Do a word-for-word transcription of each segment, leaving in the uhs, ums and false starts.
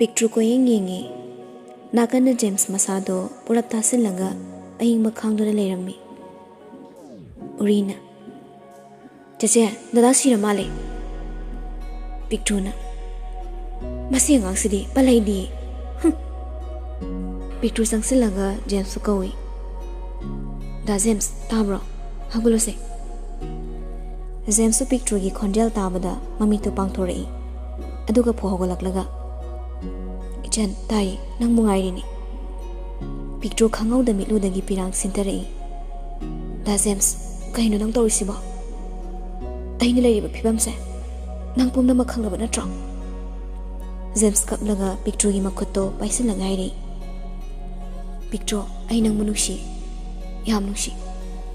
ꯄꯤꯛꯇ꯭ꯔꯨ ꯀꯣꯏꯌꯦꯡ ꯌꯦꯡꯉꯤ꯫ ꯅꯥꯀꯟꯗ ꯖꯦꯝꯁ ꯃꯁꯥꯗꯣ ꯄꯨꯔꯞ ꯇꯥꯁꯤꯜꯂꯒ ꯑꯏꯪꯕ ꯈꯥꯡꯗꯨꯅ ꯂꯩꯔꯝꯃꯤ꯫ ꯎꯔꯤꯅ, "ꯆꯦꯆꯦ, ꯗꯗꯥ ꯁꯤꯔ ꯃꯥꯜꯂꯦ꯫" ꯄꯤꯛꯇ꯭ꯔꯨꯅ, "ꯃꯁꯤ ꯑꯉꯥꯡꯁꯤꯗꯤ ꯄꯜꯂꯩꯗꯤ꯫" ꯍꯨꯝ꯫ ꯄꯤꯛꯇ꯭ꯔꯨ ꯆꯪꯁꯤꯜꯂꯒ ꯖꯦꯝꯁꯄꯨ ꯀꯧꯏ꯫ "ꯗꯥ ꯖꯦꯝꯁ, ꯇꯥꯕ꯭ꯔꯣ? ꯍꯧꯒꯠꯂꯣꯁꯦ꯫" ꯖꯦꯝꯁꯁꯨ ꯄꯤꯛꯇ꯭ꯔꯨꯒꯤ ꯈꯣꯟꯖꯦꯜ ꯇꯥꯕꯗ ꯃꯃꯤꯠꯇꯨ ꯄꯥꯡꯊꯣꯔꯛꯏ꯫ ꯑꯗꯨꯒ ꯐꯨ ꯍꯧꯒꯠꯂꯛꯂꯒ, "ꯏꯆꯟ, ꯇꯥꯏ, ꯅꯪꯕꯨ ꯉꯥꯏꯔꯤꯅꯤ꯫" ꯄꯤꯛꯇ꯭ꯔꯨ ꯈꯪꯍꯧꯗ ꯃꯤꯠꯂꯨꯗꯒꯤ ꯄꯤꯔꯥꯡ ꯁꯤꯟꯊꯔꯛꯏ꯫ "ꯗꯥ ꯖꯦꯝꯁ, ꯀꯩꯅꯣ ꯅꯪ ꯇꯧꯔꯤꯁꯤꯕꯣ? ꯑꯩꯅ ꯂꯩꯔꯤꯕ ꯐꯤꯕꯝꯁꯦ ꯅꯪ ꯄꯨꯝꯅꯃꯛ ꯈꯪꯂꯕ ꯅꯠꯇ꯭ꯔꯣ?" ꯖꯦꯝꯁ ꯀꯞꯂꯒ ꯄꯤꯛꯇ꯭ꯔꯨꯒꯤ ꯃꯈꯨꯠꯇꯣ ꯄꯥꯏꯁꯤꯜꯂꯒ ꯍꯥꯏꯔꯛꯏ꯫ "ꯄꯤꯛꯇ꯭ꯔꯨ, ꯑꯩ ꯅꯪꯕꯨ ꯅꯨꯡꯁꯤ, ꯌꯥꯝ ꯅꯨꯡꯁꯤ꯫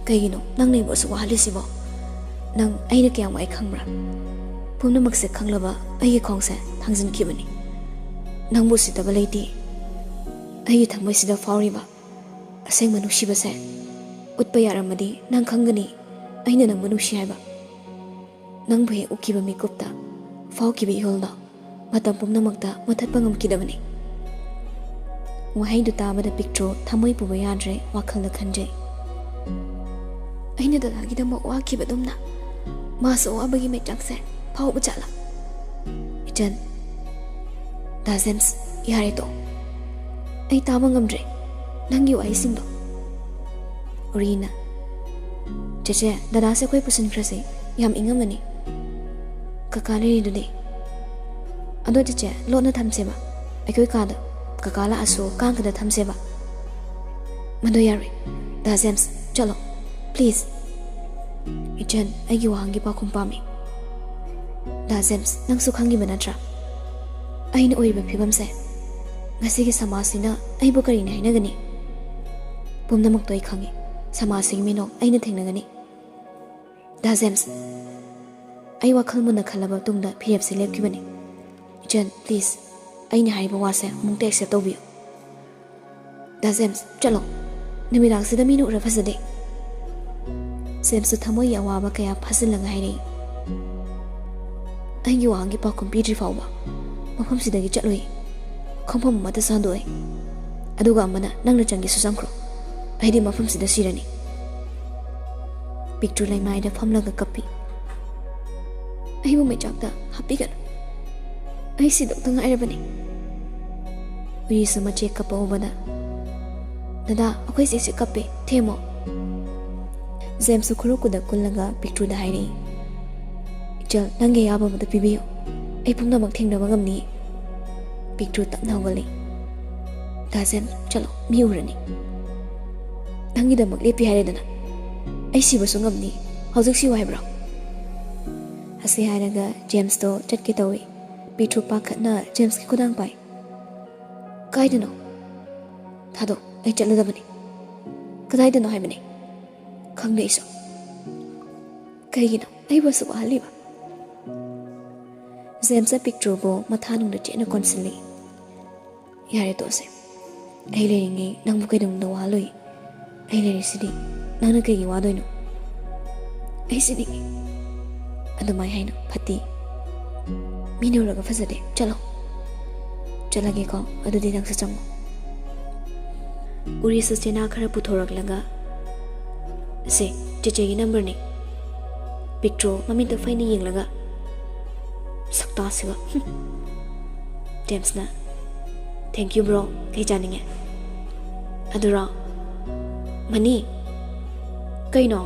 ꯀꯩꯒꯤꯅꯣ ꯅꯪꯅ ꯑꯩꯕꯨ ꯑꯁꯨꯛ ꯋꯥꯍꯜꯂꯤꯁꯤꯕꯣ? ꯅꯪ ꯑꯩꯅ ꯀꯌꯥꯝ ꯋꯥꯏ ꯈꯪꯕ꯭ꯔꯥ? ꯄꯨꯝꯅꯃꯛꯁꯦ ꯈꯪꯂꯕ ꯑꯩꯒꯤ ꯈꯣꯡꯁꯦ ꯊꯥꯡꯖꯤꯟꯈꯤꯕꯅꯤ꯫ ꯅꯪꯕꯨ ꯎꯁꯤꯠꯇꯕ ꯂꯩꯇꯦ꯫ ꯑꯩꯒꯤ ꯊꯃꯣꯏꯁꯤꯗ ꯐꯥꯎꯔꯤꯕ ꯑꯁꯦꯡꯕ ꯅꯨꯡꯁꯤꯕꯁꯦ ꯎꯠꯄ ꯌꯥꯔꯝꯃꯗꯤ ꯅꯪ ꯈꯪꯒꯅꯤ ꯑꯩꯅ ꯅꯪꯕꯨ ꯅꯨꯡꯁꯤ ꯍꯥꯏꯕ꯫ ꯅꯪꯕꯨ ꯍꯦꯛ ꯎꯈꯤꯕ ꯃꯤꯀꯨꯞꯇ ꯐꯥꯎꯈꯤꯕ ꯏꯍꯨꯜꯗꯣ ꯃꯇꯝ ꯄꯨꯝꯅꯃꯛꯇ ꯃꯨꯊꯠꯄ ꯉꯝꯈꯤꯗꯕꯅꯤ꯫" ꯋꯥꯍꯩꯗꯨ ꯇꯥꯕꯗ ꯄꯤꯛꯇ꯭ꯔꯨ ꯊꯃꯣꯏ ꯄꯨꯕ ꯌꯥꯗ꯭ꯔꯦ, ꯋꯥꯈꯜꯗ ꯈꯟꯖꯩ꯫ "ꯑꯩꯅ ꯗꯗꯥꯒꯤꯗꯃꯛ ꯋꯥꯈꯤꯕꯗꯨꯝꯅ ꯃꯥꯁꯨ ꯑꯋꯥꯕꯒꯤ ꯃꯩꯆꯥꯛꯁꯦ ꯐꯥꯎꯕ ꯖꯥꯠꯂꯥ?" "ꯏꯆꯟ꯫" "ꯗꯥ ꯖꯦꯝꯁ, ꯌꯥꯔꯦ ꯇꯣ꯫ ꯑꯩ ꯇꯥꯕ ꯉꯝꯗ꯭ꯔꯦ ꯅꯪꯒꯤ ꯋꯥꯍꯩꯁꯤꯡꯗꯣ꯫" ꯎꯔꯤꯅ, "ꯆꯦꯆꯦ, ꯗꯗꯥꯁꯦ ꯑꯩꯈꯣꯏ ꯄꯨꯁꯤꯟꯈ꯭ꯔꯁꯦ, ꯌꯥꯝ ꯏꯪꯉꯝꯃꯅꯤ꯫ ꯀꯀꯥ ꯂꯩꯔꯤꯗꯨꯗꯤ?" "ꯑꯗꯣ ꯆꯦꯆꯦ, ꯂꯣꯟꯅ ꯊꯝꯁꯦꯕ ꯑꯩꯈꯣꯏ ꯀꯥꯗ, ꯀꯀꯥ ꯂꯥꯛꯑꯁꯨ ꯀꯥꯡꯈꯗ ꯊꯝꯁꯦꯕ꯫" "ꯃꯗꯨ ꯌꯥꯔꯣꯏ꯫ ꯗꯥ ꯖꯦꯝꯁ, ꯆꯠꯂꯣ, ꯄ꯭ꯂꯤꯖ꯫" "ꯏꯆꯟ, ꯑꯩꯒꯤ ꯋꯥꯍꯪꯒꯤ ꯄꯥꯎꯈꯨꯝ ꯄꯥꯝꯃꯤ꯫" "ꯗꯥ ꯖꯦꯝꯁ, ꯅꯪꯁꯨ ꯈꯪꯉꯤꯕ ꯅꯠꯇ꯭ꯔꯥ ꯑꯩꯅ ꯑꯣꯏꯔꯤꯕ ꯐꯤꯕꯝꯁꯦ? ꯉꯁꯤꯒꯤ ꯁꯃꯥꯖꯁꯤꯅ ꯑꯩꯕꯨ ꯀꯔꯤꯅ ꯍꯥꯏꯅꯒꯅꯤ? ꯄꯨꯝꯅꯃꯛꯇꯣ ꯑꯩ ꯈꯪꯉꯤ꯫ ꯁꯃꯥꯖꯁꯤꯒꯤ ꯃꯤꯅꯣꯛ ꯑꯩꯅ ꯊꯦꯡꯅꯒꯅꯤ꯫ ꯗꯥ ꯖꯦꯝꯁ, ꯑꯩ ꯋꯥꯈꯜ ꯃꯨꯟꯅ ꯈꯜꯂꯕ ꯃꯇꯨꯡꯗ ꯐꯤꯔꯦꯞꯁꯦ ꯂꯦꯞꯈꯤꯕꯅꯤ꯫ ꯏꯆꯟ, ꯄ꯭ꯂꯤꯖ, ꯑꯩꯅ ꯍꯥꯏꯔꯤꯕ ꯋꯥꯁꯦ ꯑꯃꯨꯛꯇ ꯑꯦꯛꯁꯦꯞ ꯇꯧꯕꯤꯌꯨ꯫" "ꯗꯥ ꯖꯦꯝꯁ, ꯆꯠꯂꯣ꯫ ꯅꯨꯃꯤꯗꯥꯡꯁꯤꯗ ꯃꯤꯅ ꯎꯔ ꯐꯖꯗꯦ꯫" ꯖꯦꯝꯁꯁꯨ ꯊꯃꯣꯏꯒꯤ ꯑꯋꯥꯕ ꯀꯌꯥ ꯐꯥꯖꯤꯜꯂꯒ ꯍꯥꯏꯔꯛꯏ꯫ "ꯑꯩꯒꯤ ꯋꯥꯍꯪꯒꯤ ꯄꯥꯎꯈꯨꯝ ꯄꯤꯗ꯭ꯔꯤ ꯐꯥꯎꯕ ꯃꯐꯝꯁꯤꯗꯒꯤ ꯆꯠꯂꯣꯏ꯫ ꯈꯣꯡꯐꯝ ꯑꯃꯗ ꯁꯥꯟꯗꯣꯛꯑꯦ꯫ ꯑꯗꯨꯒ ꯑꯃꯅ, "ꯅꯪꯅ ꯆꯪꯒꯦꯁꯨ ꯆꯪꯈ꯭ꯔꯣ, ꯑꯩꯗꯤ ꯃꯐꯝꯁꯤꯗ ꯁꯤꯔꯅꯤ"꯫ ꯄꯤꯛꯇ꯭ꯔꯨ ꯂꯩꯃꯥꯏꯗ ꯐꯝꯂꯒ ꯀꯞꯄꯤ꯫ "ꯑꯩꯕꯨ ꯃꯩꯆꯥꯛꯇ ꯍꯥꯞꯄꯤꯒꯅꯨ, ꯑꯩ ꯁꯤꯗꯧꯇ ꯉꯥꯏꯔꯕꯅꯤ"꯫ ꯎꯔꯤꯁꯨ ꯃꯆꯦ ꯀꯞꯄ ꯎꯕꯗ, "ꯗꯗꯥ, ꯑꯩꯈꯣꯏ ꯆꯦꯁꯦ ꯀꯞꯄꯦ, ꯊꯦꯝꯃꯣ"꯫ ꯖꯦꯝꯁꯁꯨ ꯈꯨꯔꯨ ꯈꯨꯗꯛ ꯀꯨꯜꯂꯒ ꯄꯤꯛꯇ꯭ꯔꯨꯗ ꯍꯥꯏꯔꯛꯏ, "ꯏꯆꯜ, ꯅꯪꯒꯤ ꯑꯌꯥꯕ ꯑꯃꯗ ꯄꯤꯕꯤꯌꯨ, ꯑꯩ ꯄꯨꯝꯅꯃꯛ ꯊꯦꯡꯅꯕ ꯉꯝꯅꯤ"꯫ ꯄꯤꯛꯇ꯭ꯔꯨ ꯇꯞꯅ ꯍꯧꯒꯠꯂꯛꯏ꯫ "ꯗꯥ ꯖꯦꯝꯁ, ꯆꯠꯂꯣ, ꯃꯤ ꯎꯔꯅꯤ꯫ ꯅꯪꯒꯤꯗꯃꯛ ꯂꯦꯞꯄꯤ ꯍꯥꯏꯔꯦꯗꯅ, ꯑꯩ ꯁꯤꯕꯁꯨ ꯉꯝꯅꯤ, ꯍꯧꯖꯤꯛ ꯁꯤꯌꯨ ꯍꯥꯏꯕ꯭ꯔꯣ?" ꯑꯁꯤ ꯍꯥꯏꯔꯒ ꯖꯦꯝꯁꯇꯣ ꯆꯠꯀꯦ ꯇꯧꯏ꯫ ꯄꯤꯛꯇ꯭ꯔꯨ ꯄꯥꯈꯠꯅ ꯖꯦꯝꯁꯀꯤ ꯈꯨꯗꯥꯡ ꯄꯥꯏ꯫ "ꯀꯥꯏꯗꯅꯣ? ꯊꯥꯗꯣꯛ, ꯑꯩ ꯆꯠꯂꯗꯕꯅꯤ"꯫ "ꯀꯗꯥꯏꯗꯅꯣ ꯍꯥꯏꯕꯅꯤ?" "ꯈꯪꯗꯦ ꯑꯩꯁꯨ꯫ ꯀꯩꯒꯤꯅꯣ ꯑꯩꯕꯨ ꯑꯁꯨꯛ ꯋꯥꯍꯜꯂꯤꯕ?" ꯖꯦꯝꯁꯅ ꯄꯤꯛꯇ꯭ꯔꯨꯕꯨ ꯃꯊꯥꯅꯨꯡꯗ ꯆꯦꯠꯅ ꯀꯣꯟꯁꯤꯜꯂꯤ꯫ "ꯌꯥꯔꯦ, ꯇꯣꯛꯑꯁꯦ꯫ ꯑꯩ ꯂꯩꯔꯤꯉꯩ ꯅꯪꯕꯨ ꯀꯩꯗꯧꯅꯨꯡꯗ ꯋꯥꯍꯜꯂꯣꯏ꯫ ꯑꯩ ꯂꯩꯔꯤꯁꯤꯗꯤ, ꯅꯪꯅ ꯀꯩꯒꯤ ꯋꯥꯗꯣꯏꯅꯣ?" "ꯑꯩ ꯁꯤꯅꯤꯡꯉꯤ"꯫ "ꯑꯗꯨꯃꯥꯏ ꯍꯥꯏꯅꯨ, ꯐꯠꯇꯦ꯫ ꯃꯤꯅ ꯎꯔꯒ ꯐꯖꯗꯦ꯫ ꯆꯠꯂꯣ"꯫ "ꯆꯠꯂꯒꯦꯀꯣ, ꯑꯗꯨꯗꯤ ꯅꯪꯁꯨ ꯆꯪꯉꯣ"꯫ ꯎꯔꯤꯁꯨ ꯆꯦꯅꯥ ꯈꯔ ꯄꯨꯊꯣꯔꯛꯂꯒ, "ꯁꯦ, ꯆꯦꯆꯦꯒꯤ ꯅꯝꯕꯔꯅꯤ"꯫ ꯄꯤꯛꯇ꯭ꯔꯨ ꯃꯃꯤꯠꯇ ꯐꯩꯅ ꯌꯦꯡꯂꯒ, "ꯁꯛꯇꯥꯁꯤꯒ"꯫ ꯖꯦꯝꯁꯅ, "Thank you, bro꯫ ꯀꯩ ꯆꯥꯅꯤꯡꯉꯦ?" "ꯑꯗꯨꯔꯣ? ꯃꯅꯤ?" "ꯀꯩꯅꯣ?"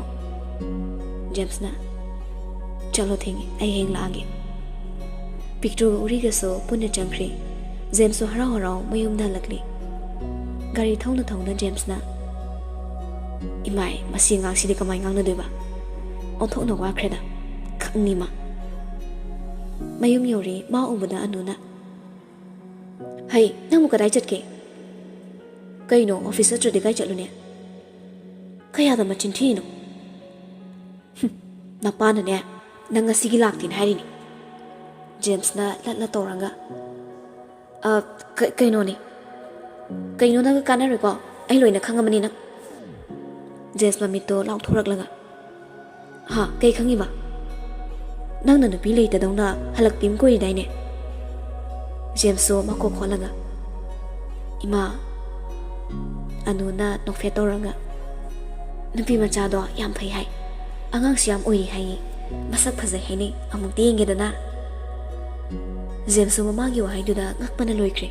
ꯖꯦꯝꯁꯅ, "ꯆꯠꯂꯣ, ꯊꯦꯡꯉꯦ, ꯑꯩ ꯍꯌꯦꯡ ꯂꯥꯛꯑꯒꯦ"꯫ ꯄꯤꯛꯇ꯭ꯔꯨꯒ ꯎꯔꯤꯒꯁꯨ ꯄꯨꯟꯅ ꯆꯪꯈ꯭ꯔꯤ꯫ ꯖꯦꯝꯁꯁꯨ ꯍꯔꯥꯎ ꯍꯔꯥꯎ ꯃꯌꯨꯝꯗ ꯍꯜꯂꯛꯂꯤ꯫ ꯒꯥꯔꯤ ꯊꯧꯅ ꯊꯧꯅ ꯖꯦꯝꯁꯅ, "ꯏꯃꯥꯏ, ꯃꯁꯤ ꯑꯉꯥꯡꯁꯤꯗꯤ ꯀꯃꯥꯏ ꯉꯥꯡꯅꯗꯣꯏꯕ? ꯑꯣꯟꯊꯣꯛꯅ ꯋꯥꯈ꯭ꯔꯦꯗ꯫ ꯈꯪꯅꯤ ꯃꯥ"꯫ ꯃꯌꯨꯝ ꯌꯧꯔꯦ꯫ ꯃꯥ ꯎꯕꯗ ꯑꯅꯨꯅ, "ꯍꯩ, ꯅꯪꯕꯨ ꯀꯗꯥꯏ ꯆꯠꯀꯦ? ꯀꯩꯅꯣ, ꯑꯣꯐꯤꯁ ꯆꯠꯇ꯭ꯔꯗꯤ ꯀꯥꯏ ꯆꯠꯂꯨꯅꯤ? ꯀꯌꯥꯗ ꯃꯆꯤꯟ ꯊꯤꯔꯤꯅꯣ?" "ꯍꯨꯝ, ꯅꯄꯥꯅꯅꯦ, ꯅꯪ ꯉꯁꯤꯒꯤ ꯂꯥꯛꯇꯦꯅ ꯍꯥꯏꯔꯤꯅꯤ"꯫ ꯖꯦꯝꯁꯅ ꯂꯠꯂ ꯇꯧꯔꯒ, "ꯑ, ꯀ-, ꯀꯩꯅꯣꯅꯦ꯫ ꯀꯩꯅꯣ, ꯅꯪꯒ ꯀꯥꯟꯅꯔꯣꯏꯀꯣ? ꯑꯩ ꯂꯣꯏꯅ ꯈꯪꯉꯕꯅꯤ ꯅꯪ"꯫ ꯖꯦꯝꯁ ꯃꯃꯤꯠꯇꯣ ꯂꯥꯎꯊꯣꯔꯛꯂꯒ, "ꯍꯥ, ꯀꯩ ꯈꯪꯉꯤꯕ? ꯅꯪꯅ ꯅꯨꯄꯤ ꯂꯩꯇꯗꯧꯅ ꯍꯜꯂꯛꯄꯤ ꯑꯃ ꯀꯣꯏꯔꯤꯗꯥꯏꯅꯦ?" ꯖꯦꯝꯁꯁꯨ ꯃꯀꯣꯛ ꯈꯣꯠꯂꯒ, ꯏꯃꯥ, ꯑꯅꯨꯅ ꯅꯣꯛꯐꯦꯠ ꯇꯧꯔꯒ, "ꯅꯨꯄꯤ ꯃꯆꯥꯗꯣ ꯌꯥꯝ ꯐꯩ ꯍꯥꯏ, ꯑꯉꯥꯡꯁꯨ ꯌꯥꯝ ꯑꯣꯏꯔꯤ ꯍꯥꯏꯌꯦ, ꯃꯁꯛ ꯐꯖꯩ ꯍꯥꯏꯅꯩ, ꯑꯃꯨꯛꯇ ꯌꯦꯡꯒꯦꯗꯅ?" ꯖꯦꯝꯁꯁꯨ ꯃꯃꯥꯒꯤ ꯋꯥꯍꯩꯗꯨꯗ ꯉꯛꯄꯅ ꯂꯣꯏꯈ꯭ꯔꯦ꯫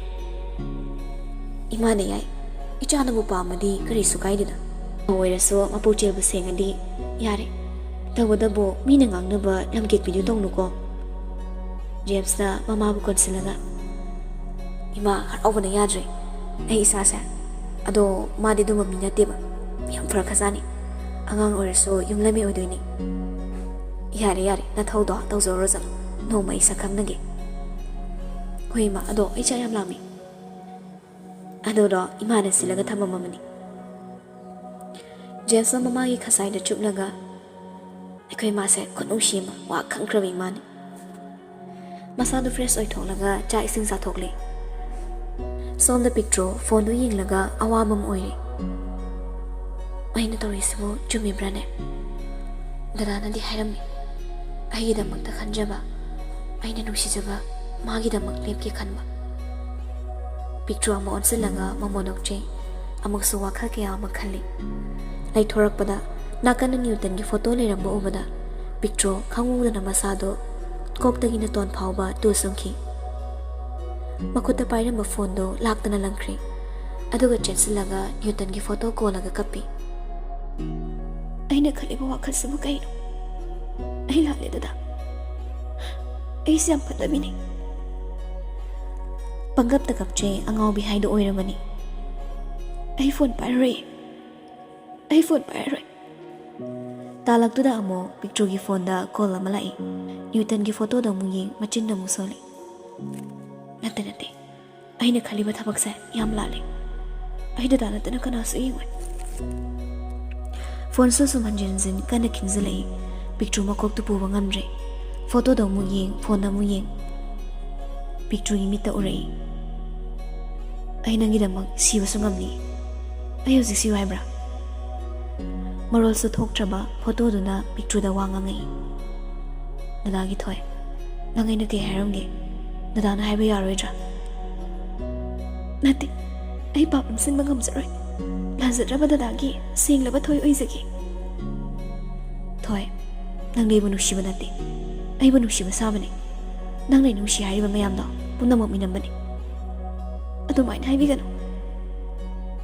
"ꯏꯃꯥꯅ ꯌꯥꯏ, ꯏꯆꯥꯅꯕꯨ ꯄꯥꯝꯃꯗꯤ ꯀꯔꯤꯁꯨ ꯀꯥꯏꯗꯦꯗ꯫ ꯑꯣꯏꯔꯁꯨ ꯃꯄꯨꯛꯆꯦꯜꯕꯨ ꯁꯦꯡꯉꯗꯤ ꯌꯥꯔꯦ꯫ ꯇꯧꯕꯇꯕꯨ ꯃꯤꯅ ꯉꯥꯡꯅꯕ ꯂꯝꯀꯦꯠꯄꯤꯗꯨ ꯇꯧꯅꯨꯀꯣ꯫" ꯖꯦꯝꯁꯅ ꯃꯃꯥꯕꯨ ꯀꯣꯟꯁꯤꯜꯂꯒ, "ꯏꯃꯥ, ꯍꯔꯥꯎꯕꯅ ꯌꯥꯗ꯭ꯔꯦ ꯑꯩ ꯏꯁꯥꯁꯦ꯫ ꯑꯗꯣ ꯃꯥꯗꯤ ꯑꯗꯨꯝꯕ ꯃꯤ ꯅꯠꯇꯦꯕ, ꯌꯥꯝ ꯐꯔꯛꯈ꯭ꯔꯖꯥꯠꯅꯤ꯫ ꯑꯉꯥꯡ ꯑꯣꯏꯔꯁꯨ ꯌꯨꯝꯂꯩꯃ ꯑꯣꯏꯗꯣꯏꯅꯤ꯫ ꯌꯥꯔꯦ, ꯌꯥꯔꯦ, ꯅꯊꯧꯗꯣ ꯇꯧꯖꯔꯨꯔꯣ ꯆꯠꯂꯣ, ꯅꯣꯡꯃ ꯑꯩ ꯁꯛ ꯈꯪꯅꯒꯦ꯫" "ꯍꯣꯏ ꯏꯃꯥ, ꯑꯗꯣ ꯑꯩ ꯆꯥꯛ ꯌꯥꯝ ꯂꯥꯝꯃꯤ꯫" ꯑꯗꯨꯗꯣ ꯏꯃꯥꯅ ꯁꯤꯜꯂꯒ ꯊꯝꯃꯝꯃꯕꯅꯤ꯫ ꯖꯦꯝꯁꯅ ꯃꯃꯥꯒꯤ ꯈꯖꯥꯏꯗ ꯆꯨꯞꯂꯒ, ꯑꯩꯈꯣꯏ ꯃꯥꯁꯦ ꯈꯨꯅꯨꯡꯁꯤ ꯑꯃ, ꯋꯥ ꯈꯪꯈ꯭ꯔꯕ ꯏꯃꯥꯅꯤ꯫ ꯃꯁꯥꯗꯨ ꯐ꯭ꯔꯦꯁ ꯑꯣꯏꯊꯣꯛꯂꯒ ꯆꯥꯛ ꯏꯁꯤꯡ ꯆꯥꯊꯣꯛꯂꯦ꯫ ꯁꯣꯝꯗ ꯄꯤꯛꯇ꯭ꯔꯣ ꯐꯣꯟꯗꯨ ꯌꯦꯡꯂꯒ ꯑꯋꯥꯕ ꯑꯃ ꯑꯣꯏꯔꯦ꯫ "ꯑꯩꯅ ꯇꯧꯔꯤꯁꯤꯕꯨ ꯆꯨꯝꯃꯤꯕ꯭ꯔꯥꯅꯦ? ꯗꯗꯥꯅꯗꯤ ꯍꯥꯏꯔꯝꯃꯤ, ꯑꯩꯒꯤꯗꯃꯛꯇ ꯈꯟꯖꯕ, ꯑꯩꯅ ꯅꯨꯡꯁꯤꯖꯕ ꯃꯥꯒꯤꯗꯃꯛ ꯂꯦꯞꯀꯦ ꯈꯟꯕ꯫" ꯄꯤꯛꯇ꯭ꯔꯣ ꯑꯃꯨꯛ ꯑꯣꯟꯁꯤꯜꯂꯒ ꯃꯃꯣꯟ ꯅꯣꯛꯆꯩ꯫ ꯑꯃꯨꯛꯁꯨ ꯋꯥꯈꯜ ꯀꯌꯥ ꯑꯃ ꯈꯜꯂꯤ꯫ ꯂꯩꯊꯣꯔꯛꯄꯗ ꯅꯥꯀꯟꯗ ꯅ꯭ꯌꯨꯇꯟꯒꯤ ꯐꯣꯇꯣ ꯂꯩꯔꯝꯕ ꯎꯕꯗ ꯄꯤꯛꯇ꯭ꯔꯣ ꯈꯪꯍꯧꯗꯅ ꯃꯁꯥꯗꯣ ꯀꯣꯛꯇꯒꯤ ꯅꯇꯣꯟ ꯐꯥꯎꯕ ꯇꯨ ꯆꯨꯡꯈꯤ꯫ ꯃꯈꯨꯠꯇ ꯄꯥꯏꯔꯝꯕ ꯐꯣꯟꯗꯣ ꯂꯥꯛꯇꯅ ꯂꯪꯈ꯭ꯔꯦ꯫ ꯑꯗꯨꯒ ꯆꯦꯟꯁꯤꯜꯂꯒ ꯅ꯭ꯌꯨꯇꯟꯒꯤ ꯐꯣꯇꯣ ꯀꯣꯜꯂꯒ ꯀꯞꯄꯤ꯫ "ꯑꯩꯅ ꯈꯜꯂꯤꯕ ꯋꯥꯈꯜꯁꯤꯕꯨ ꯀꯩꯅꯣ? ꯑꯩ ꯂꯥꯜꯂꯦ ꯗꯗꯥ꯫ ꯑꯩꯁꯦ ꯌꯥꯝ ꯐꯠꯇꯕꯤꯅꯤ꯫" ꯄꯪꯀꯞꯇ ꯀꯞꯆꯩ ꯑꯉꯥꯎꯕꯤ ꯍꯥꯏꯗꯣ ꯑꯣꯏꯔꯕꯅꯤ꯫ "ꯑꯩ ꯐꯣꯟ ꯄꯥꯏꯔꯔꯣꯏ꯫ ꯑꯩ ꯐꯣꯟ ꯄꯥꯏꯔꯔꯣꯏ꯫" ꯇꯥꯂꯛꯇꯨꯗ ꯑꯃꯨꯛ ꯄꯤꯛꯇ꯭ꯔꯨꯒꯤ ꯐꯣꯟꯗ ꯀꯣꯜ ꯑꯃ ꯂꯥꯛꯏ꯫ ꯅ꯭ꯌꯨꯇꯟꯒꯤ ꯐꯣꯇꯣꯗ ꯑꯃꯨꯛ ꯌꯦꯡ, ꯃꯆꯤꯟꯗ ꯑꯃꯨꯛ ꯁꯣꯜꯂꯤ꯫ "ꯅꯠꯇꯦ, ꯅꯠꯇꯦ꯫ ꯑꯩꯅ ꯈꯜꯂꯤꯕ ꯊꯕꯛꯁꯦ ꯌꯥꯝ ꯂꯥꯜꯂꯦ꯫ ꯑꯩ ꯗꯗꯥ ꯅꯠꯇꯅ ꯀꯅꯥꯁꯨ ꯌꯦꯡꯉꯣꯏ꯫" ꯐꯣꯟꯁꯨ ꯁꯨꯝ ꯍꯟꯖꯤꯟ ꯍꯟꯖꯤꯟ ꯀꯟꯅ ꯈꯤꯡꯖꯤꯜꯂꯛꯏ꯫ ꯄꯤꯛꯇ꯭ꯔꯨ ꯃꯀꯣꯛꯇꯨ ꯄꯨꯕ ꯉꯝꯗ꯭ꯔꯦ꯫ ꯐꯣꯇꯣꯗ ꯑꯃꯨꯛ ꯌꯦꯡ, ꯐꯣꯟꯗ ꯑꯃꯨꯛ ꯌꯦꯡ꯫ ꯄꯤꯛꯇ꯭ꯔꯨꯒꯤ ꯃꯤꯠꯇ ꯎꯔꯛꯏ꯫ "ꯑꯩ ꯅꯪꯒꯤꯗꯃꯛ ꯁꯤꯕꯁꯨ ꯉꯝꯅꯤ꯫ ꯑꯩ ꯍꯧꯖꯤꯛ ꯁꯤꯌꯨ ꯍꯥꯏꯕ꯭ꯔꯥ?" ꯃꯔꯣꯜꯁꯨ ꯊꯣꯛꯇ꯭ꯔꯕ ꯐꯣꯇꯣꯗꯨꯅ ꯄꯤꯛꯇ꯭ꯔꯨꯗ ꯋꯥ ꯉꯥꯡꯉꯛꯏ꯫ "ꯗꯗꯥꯒꯤ ꯊꯣꯏ, ꯅꯪ ꯑꯩꯅ ꯀꯩ ꯍꯥꯏꯔꯝꯒꯦ? ꯗꯗꯥꯅ ꯍꯥꯏꯕ ꯌꯥꯔꯣꯏꯗ꯭ꯔꯥ?" "ꯅꯠꯇꯦ, ꯑꯩ ꯄꯥꯞ ꯅꯝꯁꯤꯟꯕ ꯉꯝꯖꯔꯣꯏ꯫ ꯂꯥꯟꯖꯗ꯭ꯔꯕ ꯗꯗꯥꯒꯤ ꯁꯦꯡꯂꯕ ꯊꯣꯏ ꯑꯣꯏꯖꯒꯦ꯫ ꯊꯣꯏ, ꯅꯪꯗꯤ ꯑꯩꯕꯨ ꯅꯨꯡꯁꯤꯕ ꯅꯠꯇꯦ, ꯑꯩꯕꯨ ꯅꯨꯡꯁꯤꯕ ꯁꯥꯕꯅꯤ꯫ ꯅꯪꯅ ꯑꯩ ꯅꯨꯡꯁꯤ ꯍꯥꯏꯔꯤꯕ ꯃꯌꯥꯝꯗꯣ ꯄꯨꯝꯅꯃꯛ ꯃꯤꯅꯝꯕꯅꯤ꯫ ꯑꯗꯨꯃꯥꯏꯅ ꯍꯥꯏꯕꯤꯒꯅꯨ꯫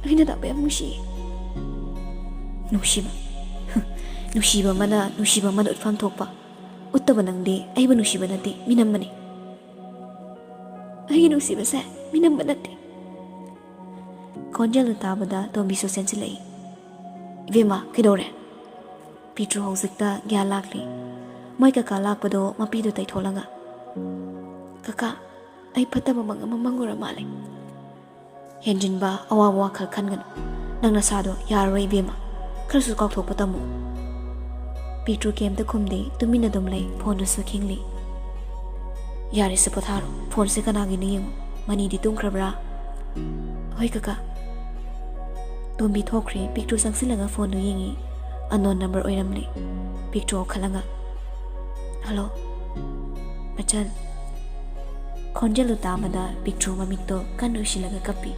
ꯑꯩꯅ ꯗꯥꯕꯨ ꯌꯥꯝ ꯅꯨꯡꯁꯤꯌꯦ꯫ ꯅꯨꯡꯁꯤꯕ? ꯅꯨꯡꯁꯤꯕ ꯑꯃꯅ ꯅꯨꯡꯁꯤꯕ ꯑꯃꯗ ꯎꯠꯐꯝ ꯊꯣꯛꯄ ꯎꯠꯇꯕ ꯅꯪꯗꯤ ꯑꯩꯕꯨ ꯅꯨꯡꯁꯤꯕ ꯅꯠꯇꯦ, ꯃꯤꯅꯝꯕꯅꯤ꯫ ꯑꯩꯒꯤ ꯅꯨꯡꯁꯤꯕꯁꯦ ꯃꯤꯅꯝꯕ ꯅꯠꯇꯦ꯫ ꯈꯣꯟꯖꯦꯜꯗꯨ ꯇꯥꯕꯗ ꯇꯣꯝꯕꯤꯁꯨ ꯆꯦꯟꯁꯤꯜꯂꯛꯏ꯫ "ꯏꯕꯦꯝꯃ, ꯀꯩꯗꯧꯔꯦ?" ꯄꯤꯇ꯭ꯔꯨ ꯍꯧꯖꯤꯛꯇ ꯒ꯭ꯌꯥꯟ ꯂꯥꯛꯂꯤ꯫ ꯃꯣꯏ ꯀꯀꯥ ꯂꯥꯛꯄꯗꯣ ꯃꯄꯤꯗꯨ ꯇꯩꯊꯣꯛꯂꯒ, "ꯀꯀꯥ, ꯑꯩ ꯐꯠꯇꯕ ꯃꯪ ꯑꯃ ꯃꯪꯉꯨꯔ ꯃꯥꯜꯂꯦ꯫" "ꯍꯦꯟꯖꯤꯟꯕ, ꯑꯋꯥꯕ ꯋꯥꯈꯜ ꯈꯟꯒꯅꯨ꯫ ꯅꯪ ꯅꯁꯥꯗꯣ ꯌꯥꯔꯔꯣꯏ ꯏꯕꯦꯝꯃ꯫ ꯈꯔꯁꯨ ꯀꯥꯎꯊꯣꯛꯄ ꯇꯝꯃꯨ꯫" ꯄꯤꯇ꯭ꯔꯨ ꯀꯩꯝꯇ ꯈꯨꯝꯗꯦ, ꯇꯨꯃꯤꯟꯅ ꯑꯗꯨꯝ ꯂꯩ, ꯐꯣꯟꯗꯨꯁꯨ ꯈꯤꯡꯂꯤ꯫ "ꯌꯥꯔꯦꯁꯦ, ꯄꯣꯊꯥꯔꯣ꯫ ꯐꯣꯟꯁꯦ ꯀꯅꯥꯒꯤꯅꯣ ꯌꯦꯡꯉꯨ꯫ ꯃꯅꯤꯗꯤ ꯇꯨꯝꯈ꯭ꯔꯕ꯭ꯔꯥ?" "ꯍꯣꯏ ꯀꯀꯥ꯫" ꯇꯣꯝꯕꯤ ꯊꯣꯛꯈ꯭ꯔꯦ꯫ ꯄꯤꯛꯇ꯭ꯔꯨ ꯆꯪꯁꯤꯜꯂꯒ ꯐꯣꯟꯗꯨ ꯌꯦꯡꯉꯤ꯫ Unknown number ꯑꯣꯏꯔꯝꯂꯦ꯫ ꯄꯤꯛꯇ꯭ꯔꯨ ꯂꯧꯈꯠꯂꯒ, "ꯍꯜꯂꯣ, ꯃꯆꯟ꯫" ꯈꯣꯟꯖꯦꯜꯗꯨ ꯇꯥꯕꯗ ꯄꯤꯛꯇ꯭ꯔꯨ ꯃꯃꯤꯠꯇꯣ ꯀꯟꯅ ꯎꯏꯁꯤꯜꯂꯒ ꯀꯞꯄꯤ꯫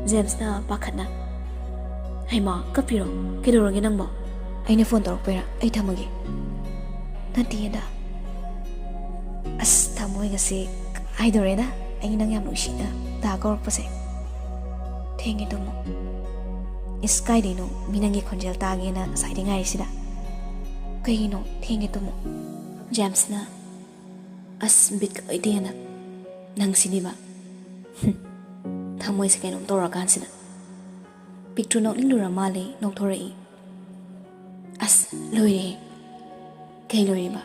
ꯖꯦꯝꯁꯅ ꯄꯥꯈꯠꯅ, "ꯍꯩꯃꯥ, ꯀꯞꯄꯤꯔꯣ? ꯀꯩꯗꯧꯔꯒꯦ ꯅꯪꯕꯣ?" "ꯑꯩꯅ ꯐꯣꯟ ꯇꯧꯔꯛꯄꯩꯔꯥ? ꯑꯩ ꯊꯝꯃꯒꯦ꯫" "ꯅꯠꯇꯤꯌꯦꯗ꯫ ꯑꯁ, ꯊꯃꯣꯏꯒꯁꯦ ꯀꯥꯏꯗꯧꯔꯦꯗ, ꯑꯩ ꯅꯪ ꯌꯥꯝ ꯅꯨꯡꯁꯤꯅ ꯗꯥ ꯀꯧꯔꯛꯄꯁꯦ꯫ ꯊꯦꯡꯉꯦ ꯇꯨꯝꯃꯣ꯫" "ꯏꯁ, ꯀꯥꯏꯗꯩꯅꯣ? ꯃꯤ ꯅꯪꯒꯤ ꯈꯣꯟꯖꯦꯜ ꯇꯥꯒꯦꯅ ꯉꯁꯥꯏꯗꯩ ꯉꯥꯏꯔꯤꯁꯤꯗ꯫ ꯀꯩꯒꯤꯅꯣ? ꯊꯦꯡꯉꯦ ꯇꯨꯝꯃꯣ꯫" ꯖꯦꯝꯁꯅ, "ꯑꯁ, ꯕꯤꯠꯀ ꯂꯣꯏꯇꯦꯅ ꯅꯪꯁꯤꯗꯤꯕ꯫ ꯍꯨꯝ, ꯊꯃꯣꯏꯁꯦ ꯀꯩꯅꯣꯝ ꯇꯧꯔꯀꯥꯟꯁꯤꯗ꯫" ꯄꯤꯛꯇ꯭ꯔꯨ ꯅꯣꯛꯅꯤꯡꯂꯨꯔ ꯃꯥꯜꯂꯦ, ꯅꯣꯛꯊꯣꯔꯛꯏ꯫ "ꯑꯁ, ꯂꯣꯏꯔꯦꯍꯦ꯫" "ꯀꯩ ꯂꯣꯏꯔꯤꯕ?"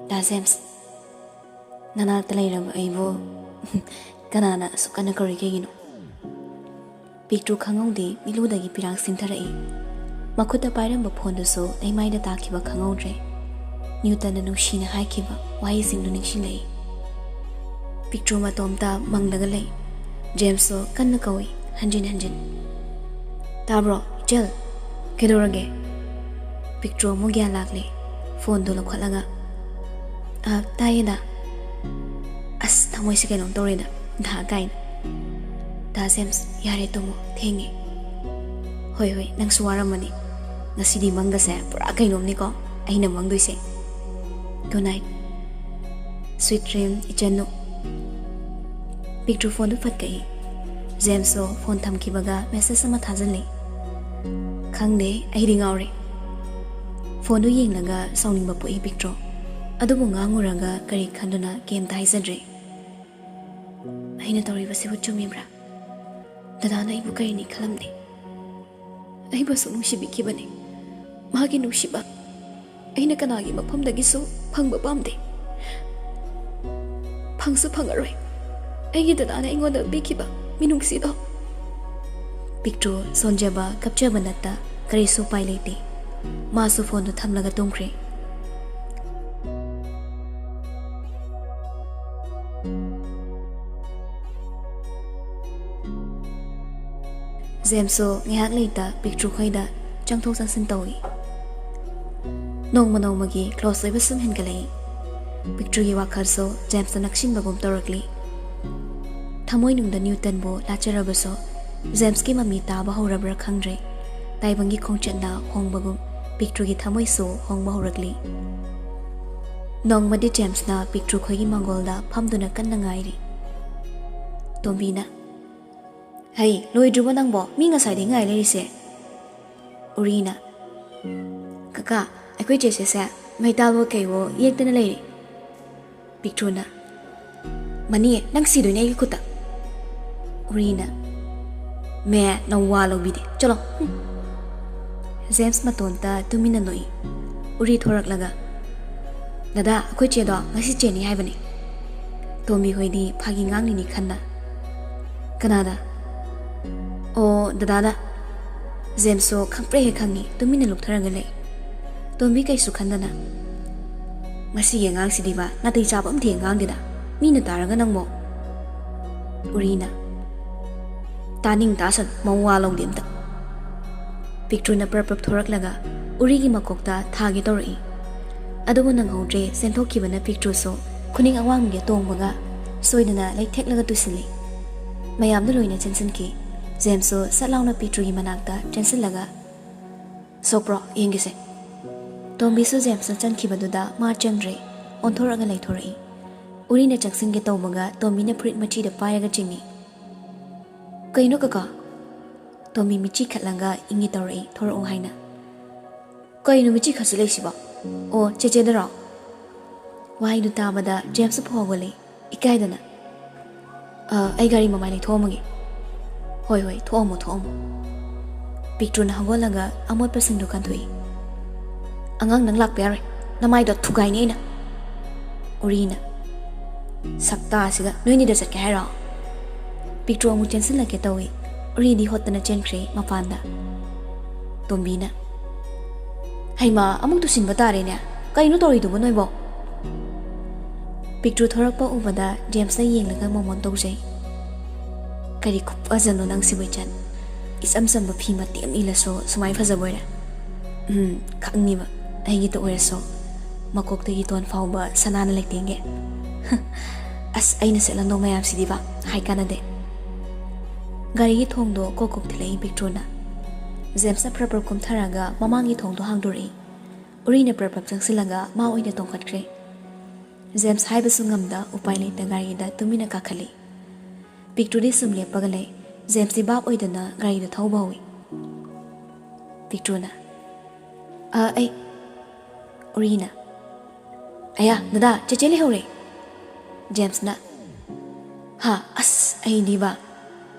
"ꯗꯥ ꯖꯦꯝꯁ, ꯅꯅꯥꯛꯇ ꯂꯩꯔꯕ ꯑꯩꯕꯨ ꯀꯅꯥꯅ ꯑꯁꯨꯛ ꯀꯟꯅ ꯀꯧꯔꯤ ꯀꯩꯒꯤꯅꯣ?" ꯄꯤꯛꯇ꯭ꯔꯨ ꯈꯪꯍꯧꯗꯦ, ꯃꯤꯠꯂꯨꯗꯒꯤ ꯄꯤꯔꯥꯡ ꯆꯤꯡꯊꯔꯛꯏ꯫ ꯃꯈꯨꯠꯇ ꯄꯥꯏꯔꯝꯕ ꯐꯣꯟꯗꯨꯁꯨ ꯂꯩꯃꯥꯏꯗ ꯇꯥꯈꯤꯕ ꯈꯪꯍꯧꯗ꯭ꯔꯦ꯫ ꯅ꯭ꯌꯨꯇꯟꯅ ꯅꯨꯡꯁꯤꯅ ꯍꯥꯏꯈꯤꯕ ꯋꯥꯍꯩꯁꯤꯡꯗꯨ ꯅꯤꯡꯁꯤꯡꯂꯛꯏ꯫ ꯄꯤꯛꯇ꯭ꯔꯨ ꯃꯇꯣꯝꯇ ꯃꯪꯂꯒ ꯂꯩ꯫ ꯖꯦꯝꯁꯁꯨ ꯀꯟꯅ ꯀꯧꯏ, ꯍꯟꯖꯤꯟ ꯍꯟꯖꯤꯟ꯫ "ꯇꯥꯕ꯭ꯔꯣ, ꯏꯆꯜ? ꯀꯩꯗꯧꯔꯒꯦ?" ꯄꯤꯛꯇ꯭ꯔꯨ ꯑꯃꯨꯛ ꯒ꯭ꯌꯥꯟ ꯂꯥꯛꯂꯦ, ꯐꯣꯟꯗꯨ ꯂꯧꯈꯠꯂꯒ, "ꯑ, ꯇꯥꯏꯌꯦ, ꯗꯥ꯫" "ꯑꯁ, ꯊꯃꯣꯏꯁꯦ ꯀꯩꯅꯣꯝ ꯇꯧꯔꯦꯗ, ꯗꯥ ꯀꯥꯏꯅ꯫" ꯗꯥ ꯖꯦꯝꯁ, ꯌꯥꯔꯦ ꯇꯨꯝꯃꯣ, ꯊꯦꯡꯉꯦ꯫ ꯍꯣꯏ ꯍꯣꯏ, ꯅꯪꯁꯨ ꯋꯥꯔꯝꯃꯅꯤ꯫ ꯉꯁꯤꯗꯤ ꯃꯪꯒꯁꯦ ꯄꯨꯔꯥ ꯀꯩꯅꯣꯝꯅꯤꯀꯣ ꯑꯩꯅ ꯃꯪꯗꯣꯏꯁꯦ꯫ Good night꯫ Sweet dream, ꯏꯆꯟꯅꯨ꯫ ꯄꯤꯛꯇ꯭ꯔꯨ ꯐꯣꯟꯗꯨ ꯐꯠ ꯀꯛꯏ꯫ ꯖꯦꯝꯁꯁꯨ ꯐꯣꯟ ꯊꯝꯈꯤꯕꯒ ꯃꯦꯁꯦꯖ ꯑꯃ ꯊꯥꯖꯤꯜꯂꯤ꯫ ꯈꯪꯗꯦ, ꯑꯩꯗꯤ ꯉꯥꯎꯔꯦ꯫ ꯐꯣꯟꯗꯨ ꯌꯦꯡꯂꯒ ꯁꯥꯎꯅꯤꯡꯕ ꯄꯣꯛꯏ ꯄꯤꯛꯇ꯭ꯔꯨ꯫ ꯑꯗꯨꯕꯨ ꯉꯥꯡꯉꯨꯔꯒ ꯀꯔꯤ ꯈꯟꯗꯨꯅ ꯀꯩꯝꯇ ꯍꯥꯏꯖꯗ꯭ꯔꯦ꯫ ꯑꯩꯅ ꯇꯧꯔꯤꯕꯁꯤꯕꯨ ꯆꯨꯝꯃꯤꯕ꯭ꯔꯥ? ꯗꯗꯥꯅ ꯑꯩꯕꯨ ꯀꯔꯤꯅꯤ ꯈꯜꯂꯝꯅꯤ? ꯑꯩꯕꯨ ꯑꯁꯨꯛ ꯅꯨꯡꯁꯤꯕꯤꯈꯤꯕꯅꯤ꯫ ꯃꯍꯥꯛꯀꯤ ꯅꯨꯡꯁꯤꯕ ꯑꯩꯅ ꯀꯅꯥꯒꯤ ꯃꯐꯝꯗꯒꯤꯁꯨ ꯐꯪꯕ ꯄꯥꯝꯗꯦ꯫ ꯐꯪꯁꯨ ꯐꯪꯉꯔꯣꯏ꯫ ꯑꯩꯒꯤ ꯗꯗꯥꯅ ꯑꯩꯉꯣꯟꯗ ꯄꯤꯈꯤꯕ ꯃꯤꯅꯨꯡꯁꯤꯗꯣ꯫ ꯄꯤꯛꯇ꯭ꯔꯨ ꯁꯣꯟꯖꯕ, ꯀꯞꯆꯕ ꯅꯠꯇ ꯀꯔꯤꯁꯨ ꯎꯄꯥꯏ ꯂꯩꯇꯦ꯫ ꯃꯥꯁꯨ ꯐꯣꯟꯗꯨ ꯊꯝꯂꯒ ꯇꯨꯝꯈ꯭ꯔꯦ꯫ ꯖꯦꯝꯁꯁꯨ ꯉꯥꯏꯍꯥꯛ ꯂꯩꯇ ꯄꯤꯛꯇ꯭ꯔꯨ ꯈꯣꯏꯗ ꯆꯪꯊꯣꯛ ꯆꯪꯁꯤꯟ ꯇꯧꯏ꯫ ꯅꯣꯡꯃ ꯅꯣꯡꯃꯒꯤ ꯀ꯭ꯂꯣꯁ ꯑꯣꯏꯕ ꯁꯨꯝ ꯍꯦꯟꯒꯠꯂꯛꯏ꯫ ꯄꯤꯛꯇ꯭ꯔꯨꯒꯤ ꯋꯥꯈꯜꯁꯨ ꯖꯦꯝꯁꯇ ꯅꯛꯁꯤꯟꯕꯒꯨꯝ ꯇꯧꯔꯛꯂꯤ꯫ ꯊꯃꯣꯏꯅꯨꯡꯗ ꯅ꯭ꯌꯨꯇꯟꯕꯨ ꯂꯥꯠꯆꯔꯕꯁꯨ, ꯖꯦꯝꯁꯀꯤ ꯃꯃꯤ ꯇꯥꯕ ꯍꯧꯔꯕ꯭ꯔꯥ ꯈꯪꯗ꯭ꯔꯦ, ꯇꯥꯏꯕꯪꯒꯤ ꯈꯣꯡꯆꯠꯅ ꯍꯣꯡꯕꯒꯨꯝ ꯄꯤꯛꯇ꯭ꯔꯨꯒꯤ ꯊꯃꯣꯏꯁꯨ ꯍꯣꯡꯕ ꯍꯧꯔꯛꯂꯤ꯫ ꯅꯣꯡꯃꯗꯤ ꯖꯦꯝꯁꯅ ꯄꯤꯛꯇ꯭ꯔꯨ ꯈꯣꯏꯒꯤ ꯃꯥꯡꯒꯣꯜꯗ ꯐꯝꯗꯨꯅ ꯀꯟꯅ ꯉꯥꯏꯔꯤ꯫ ꯇꯣꯝꯕꯤꯅ, "ꯍꯩ, ꯂꯣꯏꯗ꯭ꯔꯤꯕꯣ ꯅꯪꯕꯣ? ꯃꯤ ꯉꯁꯥꯏꯗꯩ ꯉꯥꯏ ꯂꯩꯔꯤꯁꯦ?" ꯎꯔꯤꯅ, "ꯀꯀꯥ, ꯑꯩꯈꯣꯏ ꯆꯦꯆꯦꯁꯦ ꯃꯩꯇꯥꯜꯋꯣ ꯀꯩꯋꯣ ꯌꯦꯛꯇꯅ ꯂꯩꯔꯤ꯫" ꯄꯤꯛꯇ꯭ꯔꯨꯅ, "ꯃꯅꯤ, ꯅꯪ ꯁꯤꯗꯣꯏꯅꯦ ꯑꯩꯒꯤ ꯈꯨꯠꯇ꯫" ꯎꯔꯤꯅ, "ꯃꯦ, ꯅꯪ ꯋꯥ ꯂꯧꯕꯤꯗꯦ, ꯆꯠꯂꯣ꯫" ꯍꯨꯝ꯫ ꯖꯦꯝꯁ ꯃꯇꯣꯟꯇ ꯇꯨꯃꯤꯟꯅ ꯅꯣꯛꯏ꯫ ꯎꯔꯤ ꯊꯣꯔꯛꯂꯒ, "ꯗꯗꯥ, ꯑꯩꯈꯣꯏ ꯆꯦꯗꯣ ꯉꯁꯤ ꯆꯦꯅꯤ ꯍꯥꯏꯕꯅꯤ꯫" ꯇꯣꯝꯕꯤ ꯍꯣꯏꯗꯤ ꯐꯥꯒꯤ ꯉꯥꯡꯂꯤꯅꯤ ꯈꯟꯅ꯫ "ꯀꯅꯥꯗ?" "ꯑꯣ, ꯗꯗꯥꯗ꯫" ꯖꯦꯝꯁꯁꯨ ꯈꯪꯄ꯭ꯔꯦꯛ ꯍꯦꯛ ꯈꯪꯉꯤ, ꯇꯨꯃꯤꯟꯅ ꯂꯨꯞꯊꯔꯒ ꯂꯩ꯫ ꯇꯣꯝꯕꯤ ꯀꯩꯁꯨ ꯈꯟꯗꯅ, "ꯃꯁꯤꯒꯤ ꯑꯉꯥꯡꯁꯤꯗꯤꯕ ꯅꯥꯇꯩ ꯆꯥꯕ ꯑꯝꯇ ꯍꯦꯛ ꯉꯥꯡꯗꯦꯗ, ꯃꯤꯅ ꯇꯥꯔꯒ ꯅꯪꯕꯣ꯫" ꯎꯔꯤꯅ, "ꯇꯥꯅꯤꯡ ꯇꯥꯁꯅꯨ, ꯃꯋꯥ ꯂꯧꯗꯦ ꯑꯝꯇ꯫" ꯄꯤꯛꯇ꯭ꯔꯨꯅ ꯄ꯭ꯔꯞ ꯄ꯭ꯔꯞ ꯊꯣꯔꯛꯂꯒ ꯎꯔꯤꯒꯤ ꯃꯀꯣꯛꯇ ꯊꯥꯒꯦ ꯇꯧꯔꯛꯏ꯫ ꯑꯗꯨꯕꯨ ꯅꯪꯍꯧꯗ꯭ꯔꯦ, ꯆꯦꯟꯊꯣꯛꯈꯤꯕꯅ ꯄꯤꯛꯇ꯭ꯔꯨꯁꯨ ꯈꯨꯅꯤꯡ ꯑꯋꯥꯡꯕꯤꯗ ꯇꯣꯡꯕꯒ ꯁꯣꯏꯗꯅ ꯂꯩꯊꯦꯛꯂꯒ ꯇꯨꯁꯤꯜꯂꯤ꯫ ꯃꯌꯥꯝꯗꯨ ꯂꯣꯏꯅ ꯆꯦꯟꯁꯤꯟꯈꯤ꯫ ꯖꯦꯝꯁꯁꯨ ꯁꯠ ꯂꯥꯎꯅ ꯄꯤꯇ꯭ꯔꯨꯒꯤ ꯃꯅꯥꯛꯇ ꯆꯦꯟꯁꯤꯜꯂꯒ, "ꯁꯣꯛꯄ꯭ꯔꯣ? ꯌꯦꯡꯒꯦꯁꯦ"꯫ ꯇꯣꯝꯕꯤꯁꯨ ꯖꯦꯝꯁꯅ ꯆꯪꯈꯤꯕꯗꯨꯗ ꯃꯥ ꯆꯪꯗ꯭ꯔꯦ, ꯑꯣꯟꯊꯣꯔꯛꯑꯒ ꯂꯩꯊꯣꯔꯛꯏ꯫ ꯎꯔꯤꯅ ꯆꯪꯁꯤꯟꯒꯦ ꯇꯧꯕꯒ ꯇꯣꯝꯕꯤꯅ ꯐꯨꯔꯤꯠ ꯃꯆꯤꯗ ꯄꯥꯏꯔꯒ ꯆꯤꯡꯏ꯫ "ꯀꯩꯅꯣ ꯀꯀꯥ?" ꯇꯣꯝꯕꯤ ꯃꯤꯠꯆꯤ ꯈꯠꯂꯒ ꯏꯪꯒꯦ ꯇꯧꯔꯛꯏ, "ꯊꯣꯔꯛꯑꯣ" ꯍꯥꯏꯅ꯫ "ꯀꯩꯅꯣ ꯃꯤꯠꯆꯤ ꯈꯠꯆꯤꯜꯂꯛꯏꯁꯤꯕꯣ? ꯑꯣ, ꯆꯦꯆꯦꯗꯔꯣ?" ꯋꯥꯍꯩꯗꯨ ꯇꯥꯕꯗ ꯖꯦꯝꯁꯁꯨ ꯐꯥꯎꯒꯠꯂꯦ, ꯏꯀꯥꯏꯗꯅ꯫ "ꯑ, ꯑꯩ ꯒꯥꯔꯤ ꯃꯃꯥꯏ ꯂꯩꯊꯣꯛꯑꯝꯃꯒꯦ"꯫ "ꯍꯣꯏ, ꯍꯣꯏ, ꯊꯣꯛꯑꯝꯃꯣ, ꯊꯣꯛꯑꯝꯃꯣ"꯫ ꯄꯤꯛꯇ꯭ꯔꯨꯅ ꯍꯧꯒꯠꯂꯒ ꯑꯃꯣꯠꯄꯁꯤꯡꯗꯨ ꯀꯟꯊꯣꯛꯏ꯫ "ꯑꯉꯥꯡ, ꯅꯪ ꯂꯥꯛꯄ ꯌꯥꯔꯣꯏ, ꯅꯃꯥꯏꯗꯣ ꯊꯨꯒꯥꯏꯅꯤ ꯑꯩꯅ"꯫ ꯎꯔꯤꯅ, "ꯁꯛꯇꯥꯁꯤꯒ, ꯅꯣꯏꯅꯤꯗ ꯆꯠꯀꯦ ꯍꯥꯏꯔꯣ?" ꯄꯤꯛꯇ꯭ꯔꯨ ꯑꯃꯨꯛ ꯆꯦꯟꯁꯤꯜꯂꯛꯀꯦ ꯇꯧꯏ꯫ ꯎꯔꯤꯗꯤ ꯍꯣꯠꯇꯅ ꯆꯦꯟꯈ꯭ꯔꯦ ꯃꯄꯥꯟꯗ꯫ ꯇꯣꯝꯕꯤꯅ, "ꯍꯩꯃꯥ, ꯑꯃꯨꯛ ꯇꯨꯁꯤꯟꯕ ꯇꯥꯔꯦꯅꯦ꯫ ꯀꯩꯅꯣ ꯇꯧꯔꯤꯗꯨꯕꯣ ꯅꯣꯏꯕꯣ?" ꯄꯤꯛꯇ꯭ꯔꯨ ꯊꯣꯔꯛꯄ ꯎꯕꯗ ꯖꯦꯝꯁꯅ ꯌꯦꯡꯂꯒ ꯃꯣꯃꯣꯟ ꯇꯧꯖꯩ꯫ "ꯀꯔꯤ ꯈꯨꯐꯖꯅꯣ ꯅꯪꯁꯤꯕꯨ, ꯏꯆꯟ? ꯏꯆꯝ ꯆꯝꯕ ꯐꯤ ꯃꯇꯦꯛ ꯑꯃ ꯏꯜꯂꯁꯨ ꯁꯨꯃꯥꯏ ꯐꯖꯕ ꯑꯣꯏꯔꯦ꯫ ꯎꯝ, ꯈꯪꯅꯤꯕ, ꯑꯩꯒꯤꯇ ꯑꯣꯏꯔꯁꯨ꯫ ꯃꯀꯣꯛꯇꯒꯤ ꯇꯣꯟ ꯐꯥꯎꯕ ꯁꯅꯥꯅ ꯂꯩꯇꯦꯡꯒꯦ꯫ ꯑꯁ, ꯑꯩꯅ ꯁꯦꯠꯂꯝꯗꯧ ꯃꯌꯥꯝꯁꯤꯗꯤꯕ, ꯍꯥꯏ ꯀꯥꯟꯅꯗꯦ"꯫ ꯒꯥꯔꯤꯒꯤ ꯊꯣꯡꯗꯣ ꯀꯣꯛ ꯀꯣꯛ ꯊꯤꯜꯂꯛꯏ ꯄꯤꯛꯇ꯭ꯔꯨꯅ꯫ ꯖꯦꯝꯁꯅ ꯐ꯭ꯔꯞ ꯐ꯭ꯔꯞ ꯀꯨꯝꯊꯔꯒ ꯃꯃꯥꯡꯒꯤ ꯊꯣꯡꯗꯣ ꯍꯥꯡꯗꯣꯔꯛꯏ꯫ ꯎꯔꯤꯅ ꯄ꯭ꯔꯞ ꯄ꯭ꯔꯞ ꯆꯪꯁꯤꯜꯂꯒ ꯃꯥ ꯑꯣꯏꯅ ꯇꯣꯡꯈꯠꯈ꯭ꯔꯦ꯫ ꯖꯦꯝꯁ ꯍꯥꯏꯕꯁꯨ ꯉꯝꯗ ꯎꯄꯥꯏ ꯂꯩꯇ ꯒꯥꯔꯤꯗ ꯇꯨꯃꯤꯟꯅ ꯀꯥꯈꯠꯂꯤ꯫ ꯄꯤꯛꯇ꯭ꯔꯨꯗꯤ ꯁꯨꯝ ꯂꯦꯞꯄꯒ ꯂꯩ꯫ ꯖꯦꯝꯁꯇꯤ ꯚꯥꯞ ꯑꯣꯏꯗꯅ ꯒꯥꯔꯤꯗꯨ ꯊꯧꯕ ꯍꯧꯏ꯫ ꯄꯤꯛꯇ꯭ꯔꯨꯅ, "ꯑ, ꯑꯩ"꯫ ꯎꯔꯤꯅ, "ꯑꯌꯥ, ꯗꯗꯥ, ꯆꯦꯆꯦ ꯂꯩꯍꯧꯔꯦ"꯫ ꯖꯦꯝꯁꯅ, "ꯍꯥ, ꯑꯁ, ꯑꯩꯗꯤꯕ"꯫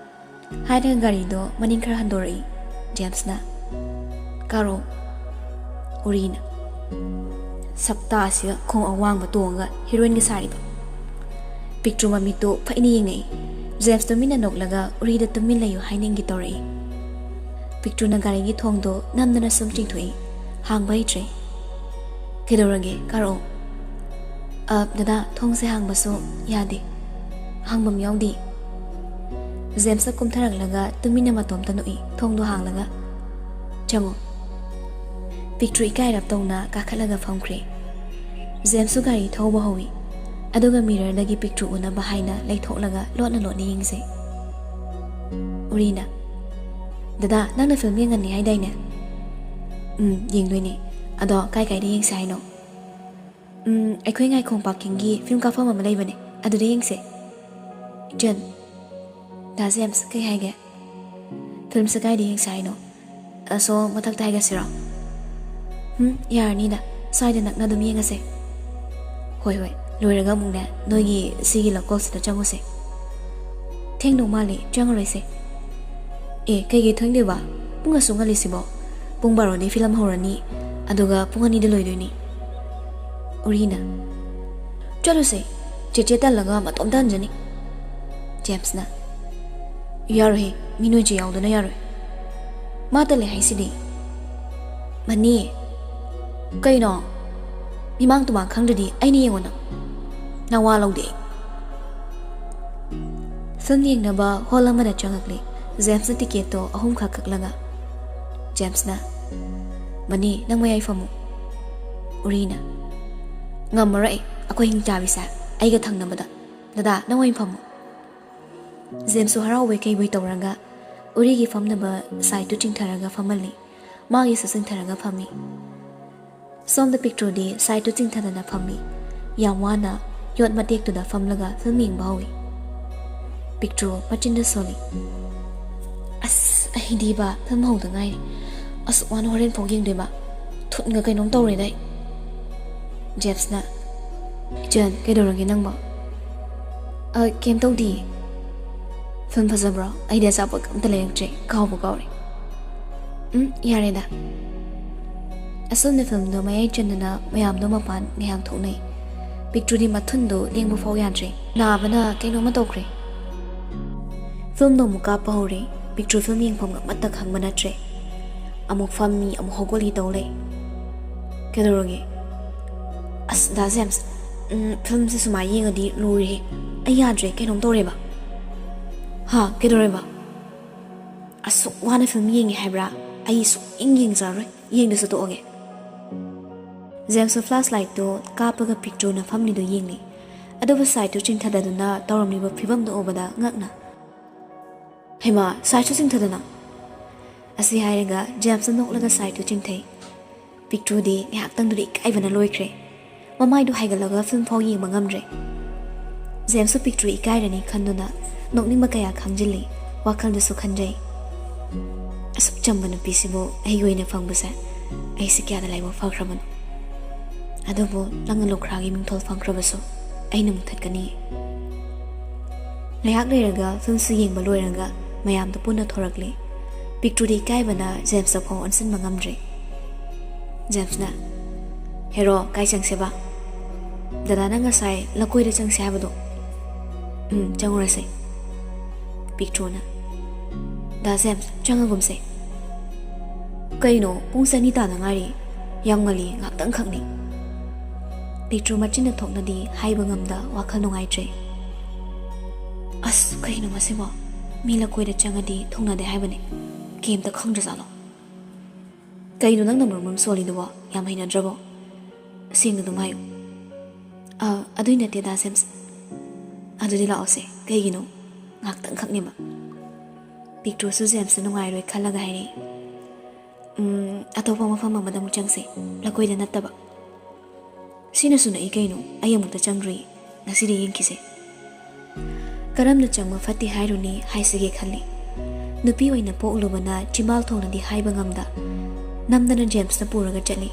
ꯍꯥꯏꯔꯒ ꯒꯥꯔꯤꯗꯣ ꯃꯅꯤꯡ ꯈꯔ ꯍꯟꯗꯣꯔꯛꯏ꯫ ꯖꯦꯝꯁꯅ, "ꯀꯥꯔꯣ"꯫ ꯎꯔꯤꯅ, "ꯁꯞꯇꯥꯁꯤꯒ ꯈꯣꯡ ꯑꯋꯥꯡꯕ ꯇꯣꯡꯉꯒ ꯍꯤꯔꯣꯏꯟꯒ ꯁꯥꯔꯤꯕ"꯫ ꯄꯤꯛꯇ꯭ꯔꯨ ꯃꯃꯤꯠꯇꯨ ꯐꯩꯅ ꯌꯦꯡꯉꯛꯏ꯫ ꯖꯦꯝꯁ ꯇꯨꯃꯤꯟꯅ ꯅꯣꯛꯂꯒ ꯎꯔꯤꯗ ꯇꯨꯃꯤꯟ ꯂꯩꯌꯨ ꯍꯥꯏꯅꯤꯡꯒꯦ ꯇꯧꯔꯛꯏ꯫ ꯄꯤꯛꯇ꯭ꯔꯨꯅ ꯒꯥꯔꯤꯒꯤ ꯊꯣꯡꯗꯣ ꯅꯝꯗꯅ ꯁꯨꯝ ꯆꯤꯡꯊꯣꯛꯏ꯫ ꯍꯥꯡꯕ ꯍꯩꯇ꯭ꯔꯦ꯫ "ꯀꯩꯗꯧꯔꯒꯦ? ꯀꯥꯔꯛꯑꯣ"꯫ "ꯑ, ꯗꯗꯥ, ꯊꯣꯡꯁꯦ ꯍꯥꯡꯕꯁꯨ ꯌꯥꯗꯦ꯫ ꯍꯥꯡꯐꯝ ꯌꯥꯎꯗꯦ"꯫ ꯖꯦꯝꯁꯅ ꯀꯨꯝꯊꯔꯛꯂꯒ ꯇꯨꯃꯤꯟꯅ ꯃꯇꯣꯝꯇ ꯅꯣꯛꯏ, ꯊꯣꯡꯗꯣ ꯍꯥꯡꯂꯒ, "ꯆꯪꯉꯣ"꯫ ꯄꯤꯛꯇ꯭ꯔꯨ ꯏꯀꯥꯏꯔꯞ ꯇꯧꯅ ꯀꯥꯈꯠꯂꯒ ꯐꯝꯈ꯭ꯔꯦ꯫ ꯖꯦꯝꯁꯁꯨ ꯒꯥꯔꯤ ꯊꯧꯕ ꯍꯧꯏ꯫ ꯑꯗꯨꯒ ꯃꯤꯔꯔꯗꯒꯤ ꯄꯤꯛꯇ꯭ꯔꯨ ꯎꯅꯕ ꯍꯥꯏꯅ ꯂꯩꯊꯣꯛꯂꯒ ꯂꯣꯠꯅ ꯂꯣꯠꯅ ꯌꯦꯡꯖꯩ꯫ ꯎꯔꯤꯅ, "ꯗꯗꯥ, ꯅꯪꯅ ꯐꯤꯂꯝ ꯌꯦꯡꯉꯅꯤ ꯍꯥꯏꯗꯥꯏꯅꯦ?" "ꯎꯝ, ꯌꯦꯡꯗꯣꯏꯅꯦ꯫ ꯑꯗꯣ ꯀꯥꯏ ꯀꯥꯏꯗ ꯌꯦꯡꯁꯦ ꯍꯥꯏꯅꯣ?" "ꯎꯝ, ꯑꯩꯈꯣꯏ ꯉꯥꯏꯈꯣꯡ ꯄꯥꯔꯀꯤꯡꯒꯤ ꯐꯤꯂꯝ ꯀꯥꯞꯐꯝ ꯑꯃ ꯂꯩꯕꯅꯦ, ꯑꯗꯨꯗ ꯌꯦꯡꯁꯦ꯫" ꯏꯆꯟ, "ꯗꯥ ꯖꯦꯝꯁ, ꯀꯩ ꯍꯥꯏꯒꯦ? ꯐꯤꯂꯝꯁꯦ ꯀꯥꯏꯗ ꯌꯦꯡꯁꯦ ꯍꯥꯏꯅꯣ? ꯑꯁꯣꯝ ꯃꯊꯛꯇ ꯍꯥꯏꯒꯠꯁꯤꯔꯣ?" "ꯍꯨꯝ, ꯌꯥꯔꯅꯤꯗ, ꯁ꯭ꯋꯥꯏꯗ ꯅꯛꯅ ꯑꯗꯨꯝ ꯌꯦꯡꯉꯁꯦ꯫" "ꯍꯣꯏ, ꯍꯣꯏ, ꯂꯣꯏꯔꯒ ꯑꯃꯨꯛꯅꯦ, ꯅꯣꯏꯒꯤ ꯁꯤꯒꯤ ꯂꯀꯣꯜꯁꯤꯗ ꯆꯪꯉꯨꯁꯦ꯫" "ꯊꯦꯡꯗꯧ ꯃꯥꯜꯂꯤ, ꯆꯪꯉꯔꯣꯏꯁꯦ꯫" "ꯑꯦ, ꯀꯩꯒꯤ ꯊꯦꯡꯗꯣꯏꯕ? ꯄꯨꯡ ꯑꯁꯨꯛ ꯉꯜꯂꯤꯁꯤꯕꯣ? ꯄꯨꯡ ꯕꯥꯔꯣꯗꯤ ꯐꯤꯂꯝ ꯍꯧꯔꯅꯤ, ꯑꯗꯨꯒ ꯄꯨꯡ ꯑꯅꯤꯗ ꯂꯣꯏꯗꯣꯏꯅꯤ꯫" ꯎꯔꯤꯅ, "ꯆꯠꯂꯨꯁꯦ, ꯆꯦꯆꯦ ꯇꯜꯂꯒ ꯃꯇꯣꯝꯇ ꯍꯟꯖꯅꯤ꯫" ꯖꯦꯝꯁꯅ, "ꯌꯥꯔꯣꯏꯍꯦ, ꯃꯤ ꯅꯣꯏ ꯆꯦ ꯌꯥꯎꯗꯅ ꯌꯥꯔꯣꯏ꯫" "ꯃꯥ ꯇꯜꯂꯦ ꯍꯥꯏꯁꯤꯗꯤ꯫" "ꯃꯅꯤ, ꯀꯩꯅꯣ? ꯃꯤꯃꯥꯡ ꯇꯨꯃꯥꯡ ꯈꯪꯗ꯭ꯔꯗꯤ ꯑꯩꯅ ꯌꯦꯡꯉꯣ ꯅꯪ꯫ ꯅꯋꯥ ꯂꯧꯗꯦ ꯑꯩ꯫" ꯐꯤꯂꯝ ꯌꯦꯡꯅꯕ ꯍꯣꯜ ꯑꯃꯗ ꯆꯪꯉꯛꯂꯦ꯫ ꯖꯦꯝꯁꯅ ꯇꯤꯀꯦꯠꯇꯣ ꯑꯍꯨꯝꯈꯛ ꯀꯛꯂꯒ꯫ ꯖꯦꯝꯁꯅ, "ꯃꯅꯤ, ꯅꯪ ꯃꯌꯥꯏ ꯐꯝꯃꯨ꯫" ꯎꯔꯤꯅ, "ꯉꯝꯃꯔꯣꯏ ꯑꯩ, ꯑꯩꯈꯣꯏ ꯍꯤꯡꯆꯥꯕꯤꯁꯦ ꯑꯩꯒ ꯊꯪꯅꯕꯗ꯫ ꯗꯗꯥ, ꯅꯪ ꯑꯣꯏꯅ ꯐꯝꯃꯨ꯫" ꯖꯦꯝꯁꯁꯨ ꯍꯔꯥꯎꯕꯣꯏ ꯀꯩꯕꯣꯏ ꯇꯧꯔꯒ ꯎꯔꯤꯒꯤ ꯐꯝꯅꯕ ꯁꯥꯏꯠꯇꯨ ꯆꯤꯡꯊꯔꯒ ꯐꯝꯍꯜꯂꯤ꯫ ꯃꯥꯒꯤꯁꯨ ꯆꯤꯡꯊꯔꯒ ꯐꯝꯃꯤ꯫ ꯁꯣꯝꯗ ꯄꯤꯛꯇ꯭ꯔꯨꯗꯤ ꯁꯥꯏꯠꯇꯨ ꯆꯤꯡꯊꯗꯅ ꯐꯝꯃꯤ꯫ ꯌꯥꯝ ꯋꯥꯅ ꯌꯣꯠ ꯃꯇꯦꯛꯇꯨꯗ ꯐꯝꯂꯒ ꯐꯤꯂꯝ ꯌꯦꯡꯕ ꯍꯧꯏ꯫ ꯄꯤꯛꯇ꯭ꯔꯨ ꯃꯆꯤꯟꯗ ꯁꯣꯜꯂꯤ꯫ "ꯑꯁ, ꯑꯩꯗꯤꯕ ꯐꯤꯂꯝ ꯍꯧꯗ ꯉꯥꯏꯔꯤ꯫ ꯑꯁꯨꯛ ꯋꯥꯅ ꯍꯣꯔꯦꯟ ꯐꯥꯎ ꯌꯦꯡꯗꯣꯏꯕ? ꯊꯨꯟꯒ ꯀꯩꯅꯣꯝ ꯇꯧꯔꯦꯗ ꯑꯩ꯫" ꯖꯦꯝꯁꯅ, "ꯏꯆꯟ, ꯀꯩꯗꯧꯔꯒꯦ ꯅꯪꯕꯣ?" "ꯑ, ꯀꯩꯝ ꯇꯧꯗꯤꯌꯦ꯫" "ꯐꯤꯂꯝ ꯐꯖꯕ꯭ꯔꯣ? ꯑꯩꯗꯤ ꯑꯆꯥꯄꯣꯠ ꯑꯝꯇ ꯂꯩꯔꯛꯇ꯭ꯔꯦ, ꯀꯥꯎꯕꯨ ꯀꯥꯎꯔꯦ꯫" "ꯎꯝ, ꯌꯥꯔꯦꯗ꯫" ꯑꯁꯣꯝꯗ ꯐꯤꯂꯝꯗꯣ ꯃꯌꯥꯏ ꯆꯟꯗꯅ ꯃꯌꯥꯝꯗꯣ ꯃꯄꯥꯟ ꯉꯥꯏꯍꯥꯛ ꯊꯣꯛꯅꯩ꯫ ꯄꯤꯛꯇ꯭ꯔꯨꯗꯤ ꯃꯊꯨꯟꯗꯣ ꯂꯦꯡꯕ ꯐꯥꯎ ꯌꯥꯗ꯭ꯔꯦ꯫ ꯅꯥꯕꯅ ꯀꯩꯅꯣꯝꯃ ꯇꯧꯈ꯭ꯔꯦ꯫ ꯐꯤꯂꯝꯗꯣ ꯑꯃꯨꯛ ꯀꯥꯞꯄ ꯍꯧꯔꯦ꯫ ꯄꯤꯛꯇ꯭ꯔꯨ ꯐꯤꯂꯝ ꯌꯦꯡꯐꯝꯒ ꯑꯃꯠꯇ ꯈꯪꯕ ꯅꯠꯇ꯭ꯔꯦ꯫ ꯑꯃꯨꯛ ꯐꯝꯃꯤ, ꯑꯃꯨꯛ ꯍꯧꯒꯠꯂꯤ ꯇꯧ ꯂꯩ꯫ "ꯀꯩꯗꯧꯔꯒꯦ?" "ꯑꯁ, ꯗꯥ ꯖꯦꯝꯁ, ꯎꯝ, ꯐꯤꯂꯝꯁꯦ ꯁꯨꯃꯥꯏꯅ ꯌꯦꯡꯉꯗꯤ ꯂꯣꯏꯔꯦ꯫ ꯑꯩ ꯌꯥꯗ꯭ꯔꯦ, ꯀꯩꯅꯣꯝ ꯇꯧꯔꯦꯕ꯫" "ꯍꯥ, ꯀꯩꯗꯧꯔꯦꯕ?" "ꯑꯁꯨꯛ ꯋꯥꯅ ꯐꯤꯂꯝ ꯌꯦꯡꯉꯦ ꯍꯥꯏꯕ꯭ꯔꯥ? ꯑꯩ ꯁꯨꯛꯌꯦꯡ ꯌꯦꯡꯖꯔꯔꯣꯏ, ꯌꯦꯡꯗꯁꯨ ꯇꯣꯛꯑꯒꯦ꯫" ꯖꯦꯝꯁꯁꯨ ꯐ꯭ꯂꯥꯁ ꯂꯥꯏꯠꯇꯨ ꯀꯥꯞꯄꯒ ꯄꯤꯛꯇ꯭ꯔꯨꯅ ꯐꯝꯂꯤꯗꯨ ꯌꯦꯡꯂꯤ꯫ ꯑꯗꯨꯕꯨ ꯁꯥꯏꯠꯇꯨ ꯆꯤꯡꯊꯗꯗꯨꯅ ꯇꯧꯔꯝꯂꯤꯕ ꯐꯤꯕꯝꯗꯨ ꯎꯕꯗ ꯉꯛꯅ꯫ ꯍꯩꯃꯥ, ꯁꯥꯏꯠꯁꯨ ꯆꯤꯡꯊꯗꯅ꯫ ꯑꯁꯤ ꯍꯥꯏꯔꯒ ꯖꯦꯝꯁꯅ ꯅꯣꯛꯂꯒ ꯁꯥꯏꯠꯇꯨ ꯆꯤꯡꯊꯩ꯫ ꯄꯤꯛꯇ꯭ꯔꯨꯗꯤ ꯉꯥꯏꯍꯥꯛꯇꯪꯗꯨꯗ ꯏꯀꯥꯏꯕꯅ ꯂꯣꯏꯈ꯭ꯔꯦ꯫ ꯃꯃꯥꯏꯗꯨ ꯍꯥꯏꯒꯠꯂꯒ ꯐꯤꯂꯝ ꯐꯥꯎ ꯌꯦꯡꯕ ꯉꯝꯗ꯭ꯔꯦ꯫ ꯖꯦꯝꯁꯁꯨ ꯄꯤꯛꯇ꯭ꯔꯨ ꯏꯀꯥꯏꯔꯅꯤ ꯈꯟꯗꯨꯅ ꯅꯣꯛꯅꯤꯡꯕ ꯀꯌꯥ ꯈꯥꯡꯖꯤꯜꯂꯤ꯫ ꯋꯥꯈꯜꯗꯁꯨ ꯈꯟꯖꯩ, "ꯑꯁꯨꯛ ꯆꯝꯕ ꯅꯨꯄꯤꯁꯤꯕꯨ ꯑꯩꯒꯤ ꯑꯣꯏꯅ ꯐꯪꯕꯁꯦ ꯑꯩꯁꯦ ꯀꯌꯥꯗ ꯂꯥꯏꯕꯛ ꯐꯈ꯭ꯔꯕꯅꯣ꯫ ꯑꯗꯨꯕꯨ ꯅꯪꯅ ꯂꯨꯈ꯭ꯔꯥꯒꯤ ꯃꯤꯡꯊꯣꯜ ꯐꯪꯈ꯭ꯔꯕꯁꯨ ꯑꯩꯅ ꯃꯨꯊꯠꯀꯅꯤ꯫" ꯉꯥꯏꯍꯥꯛ ꯂꯩꯔꯒ ꯐꯤꯂꯝꯁꯨ ꯌꯦꯡꯕ ꯂꯣꯏꯔꯒ ꯃꯌꯥꯝꯗꯨ ꯄꯨꯟꯅ ꯊꯣꯔꯛꯂꯤ꯫ ꯄꯤꯛꯇ꯭ꯔꯨꯗꯤ ꯏꯀꯥꯏꯕꯅ ꯖꯦꯝꯁꯇ ꯈꯣꯡ ꯑꯣꯟꯁꯤꯟꯕ ꯉꯝꯗ꯭ꯔꯦ꯫ ꯖꯦꯝꯁꯅ, "ꯍꯦꯔꯣ, ꯀꯥꯏ ꯆꯪꯁꯦꯕ? ꯗꯗꯥꯅ ꯉꯁꯥꯏ ꯂꯀꯣꯏꯗ ꯆꯪꯁꯦ ꯍꯥꯏꯕꯗꯣ?" "ꯎꯝ, ꯆꯪꯉꯨꯔꯁꯦ꯫" ꯄꯤꯛꯇ꯭ꯔꯨꯅ, "ꯗꯥ ꯖꯦꯝꯁ, ꯆꯪꯉꯒꯨꯝꯁꯦ꯫" "ꯀꯩꯅꯣ, ꯄꯨꯡ ꯆꯅꯤ ꯇꯥꯗ ꯉꯥꯏꯔꯤ, ꯌꯥꯝ ꯉꯜꯂꯤ, ꯉꯥꯛꯇꯪꯈꯛꯅꯤ꯫" ꯄꯤꯛꯇ꯭ꯔꯨ ꯃꯆꯤꯟꯅ ꯊꯣꯛꯅꯗꯤ ꯍꯥꯏꯕ ꯉꯝꯗ ꯋꯥꯈꯜ ꯅꯨꯡꯉꯥꯏꯇ꯭ꯔꯦ꯫ "ꯑꯁ, ꯀꯩꯅꯣ ꯃꯁꯤꯕꯣ? ꯃꯤ ꯂꯀꯣꯏꯗ ꯆꯪꯉꯗꯤ ꯊꯨꯡꯅꯗꯦ ꯍꯥꯏꯕꯅꯦ꯫ ꯀꯩꯝꯇ ꯈꯪꯗ꯭ꯔꯖꯥꯠꯂꯣ?" "ꯀꯩꯅꯣ ꯅꯪꯅ ꯃꯔꯨꯝ ꯃꯔꯨꯝ ꯁꯣꯜꯂꯤꯗꯨꯕꯣ? ꯌꯥꯝ ꯍꯩꯅꯗ꯭ꯔꯕꯣ? ꯑꯁꯦꯡꯕ ꯑꯗꯨꯝ ꯍꯥꯏꯌꯨ꯫" "ꯑ, ꯑꯗꯨꯏ ꯅꯠꯇꯦ, ꯗꯥ ꯖꯦꯝꯁ꯫" "ꯑꯗꯨꯗꯤ ꯂꯥꯛꯑꯣꯁꯦ꯫ ꯀꯩꯒꯤꯅꯣ? ꯉꯥꯛꯇꯪꯈꯛꯅꯦꯕ꯫" ꯄꯤꯛꯇ꯭ꯔꯨꯁꯨ ꯖꯦꯝꯁꯇ ꯅꯨꯡꯉꯥꯏꯔꯣꯏ ꯈꯜꯂꯒ ꯍꯥꯏꯔꯛꯏ꯫ "ꯎꯝ, ꯑꯇꯣꯞꯄ ꯃꯐꯝ ꯑꯃꯗ ꯑꯃꯨꯛ ꯆꯪꯁꯦ, ꯂꯀꯣꯏꯗ ꯅꯠꯇꯕ꯫" "ꯁꯤꯅꯁꯨ ꯅꯛꯏ ꯀꯩꯅꯣ, ꯑꯩ ꯑꯃꯨꯛꯇ ꯆꯪꯗ꯭ꯔꯤ, ꯉꯁꯤꯗꯤ ꯌꯦꯡꯈꯤꯁꯦ꯫" ꯀꯔꯝꯅ ꯆꯪꯕ ꯐꯠꯇꯦ ꯍꯥꯏꯔꯨꯅꯤ ꯍꯥꯏꯁꯤꯒꯦ ꯈꯜꯂꯤ꯫ ꯅꯨꯄꯤ ꯑꯣꯏꯅ ꯄꯣꯛꯂꯨꯕꯅ ꯆꯤꯝꯕꯥꯜ ꯊꯣꯡꯅꯗꯤ ꯍꯥꯏꯕ ꯉꯝꯗ, ꯅꯝꯗꯅ ꯖꯦꯝꯁꯅ ꯄꯨꯔꯒ ꯆꯠꯂꯤ꯫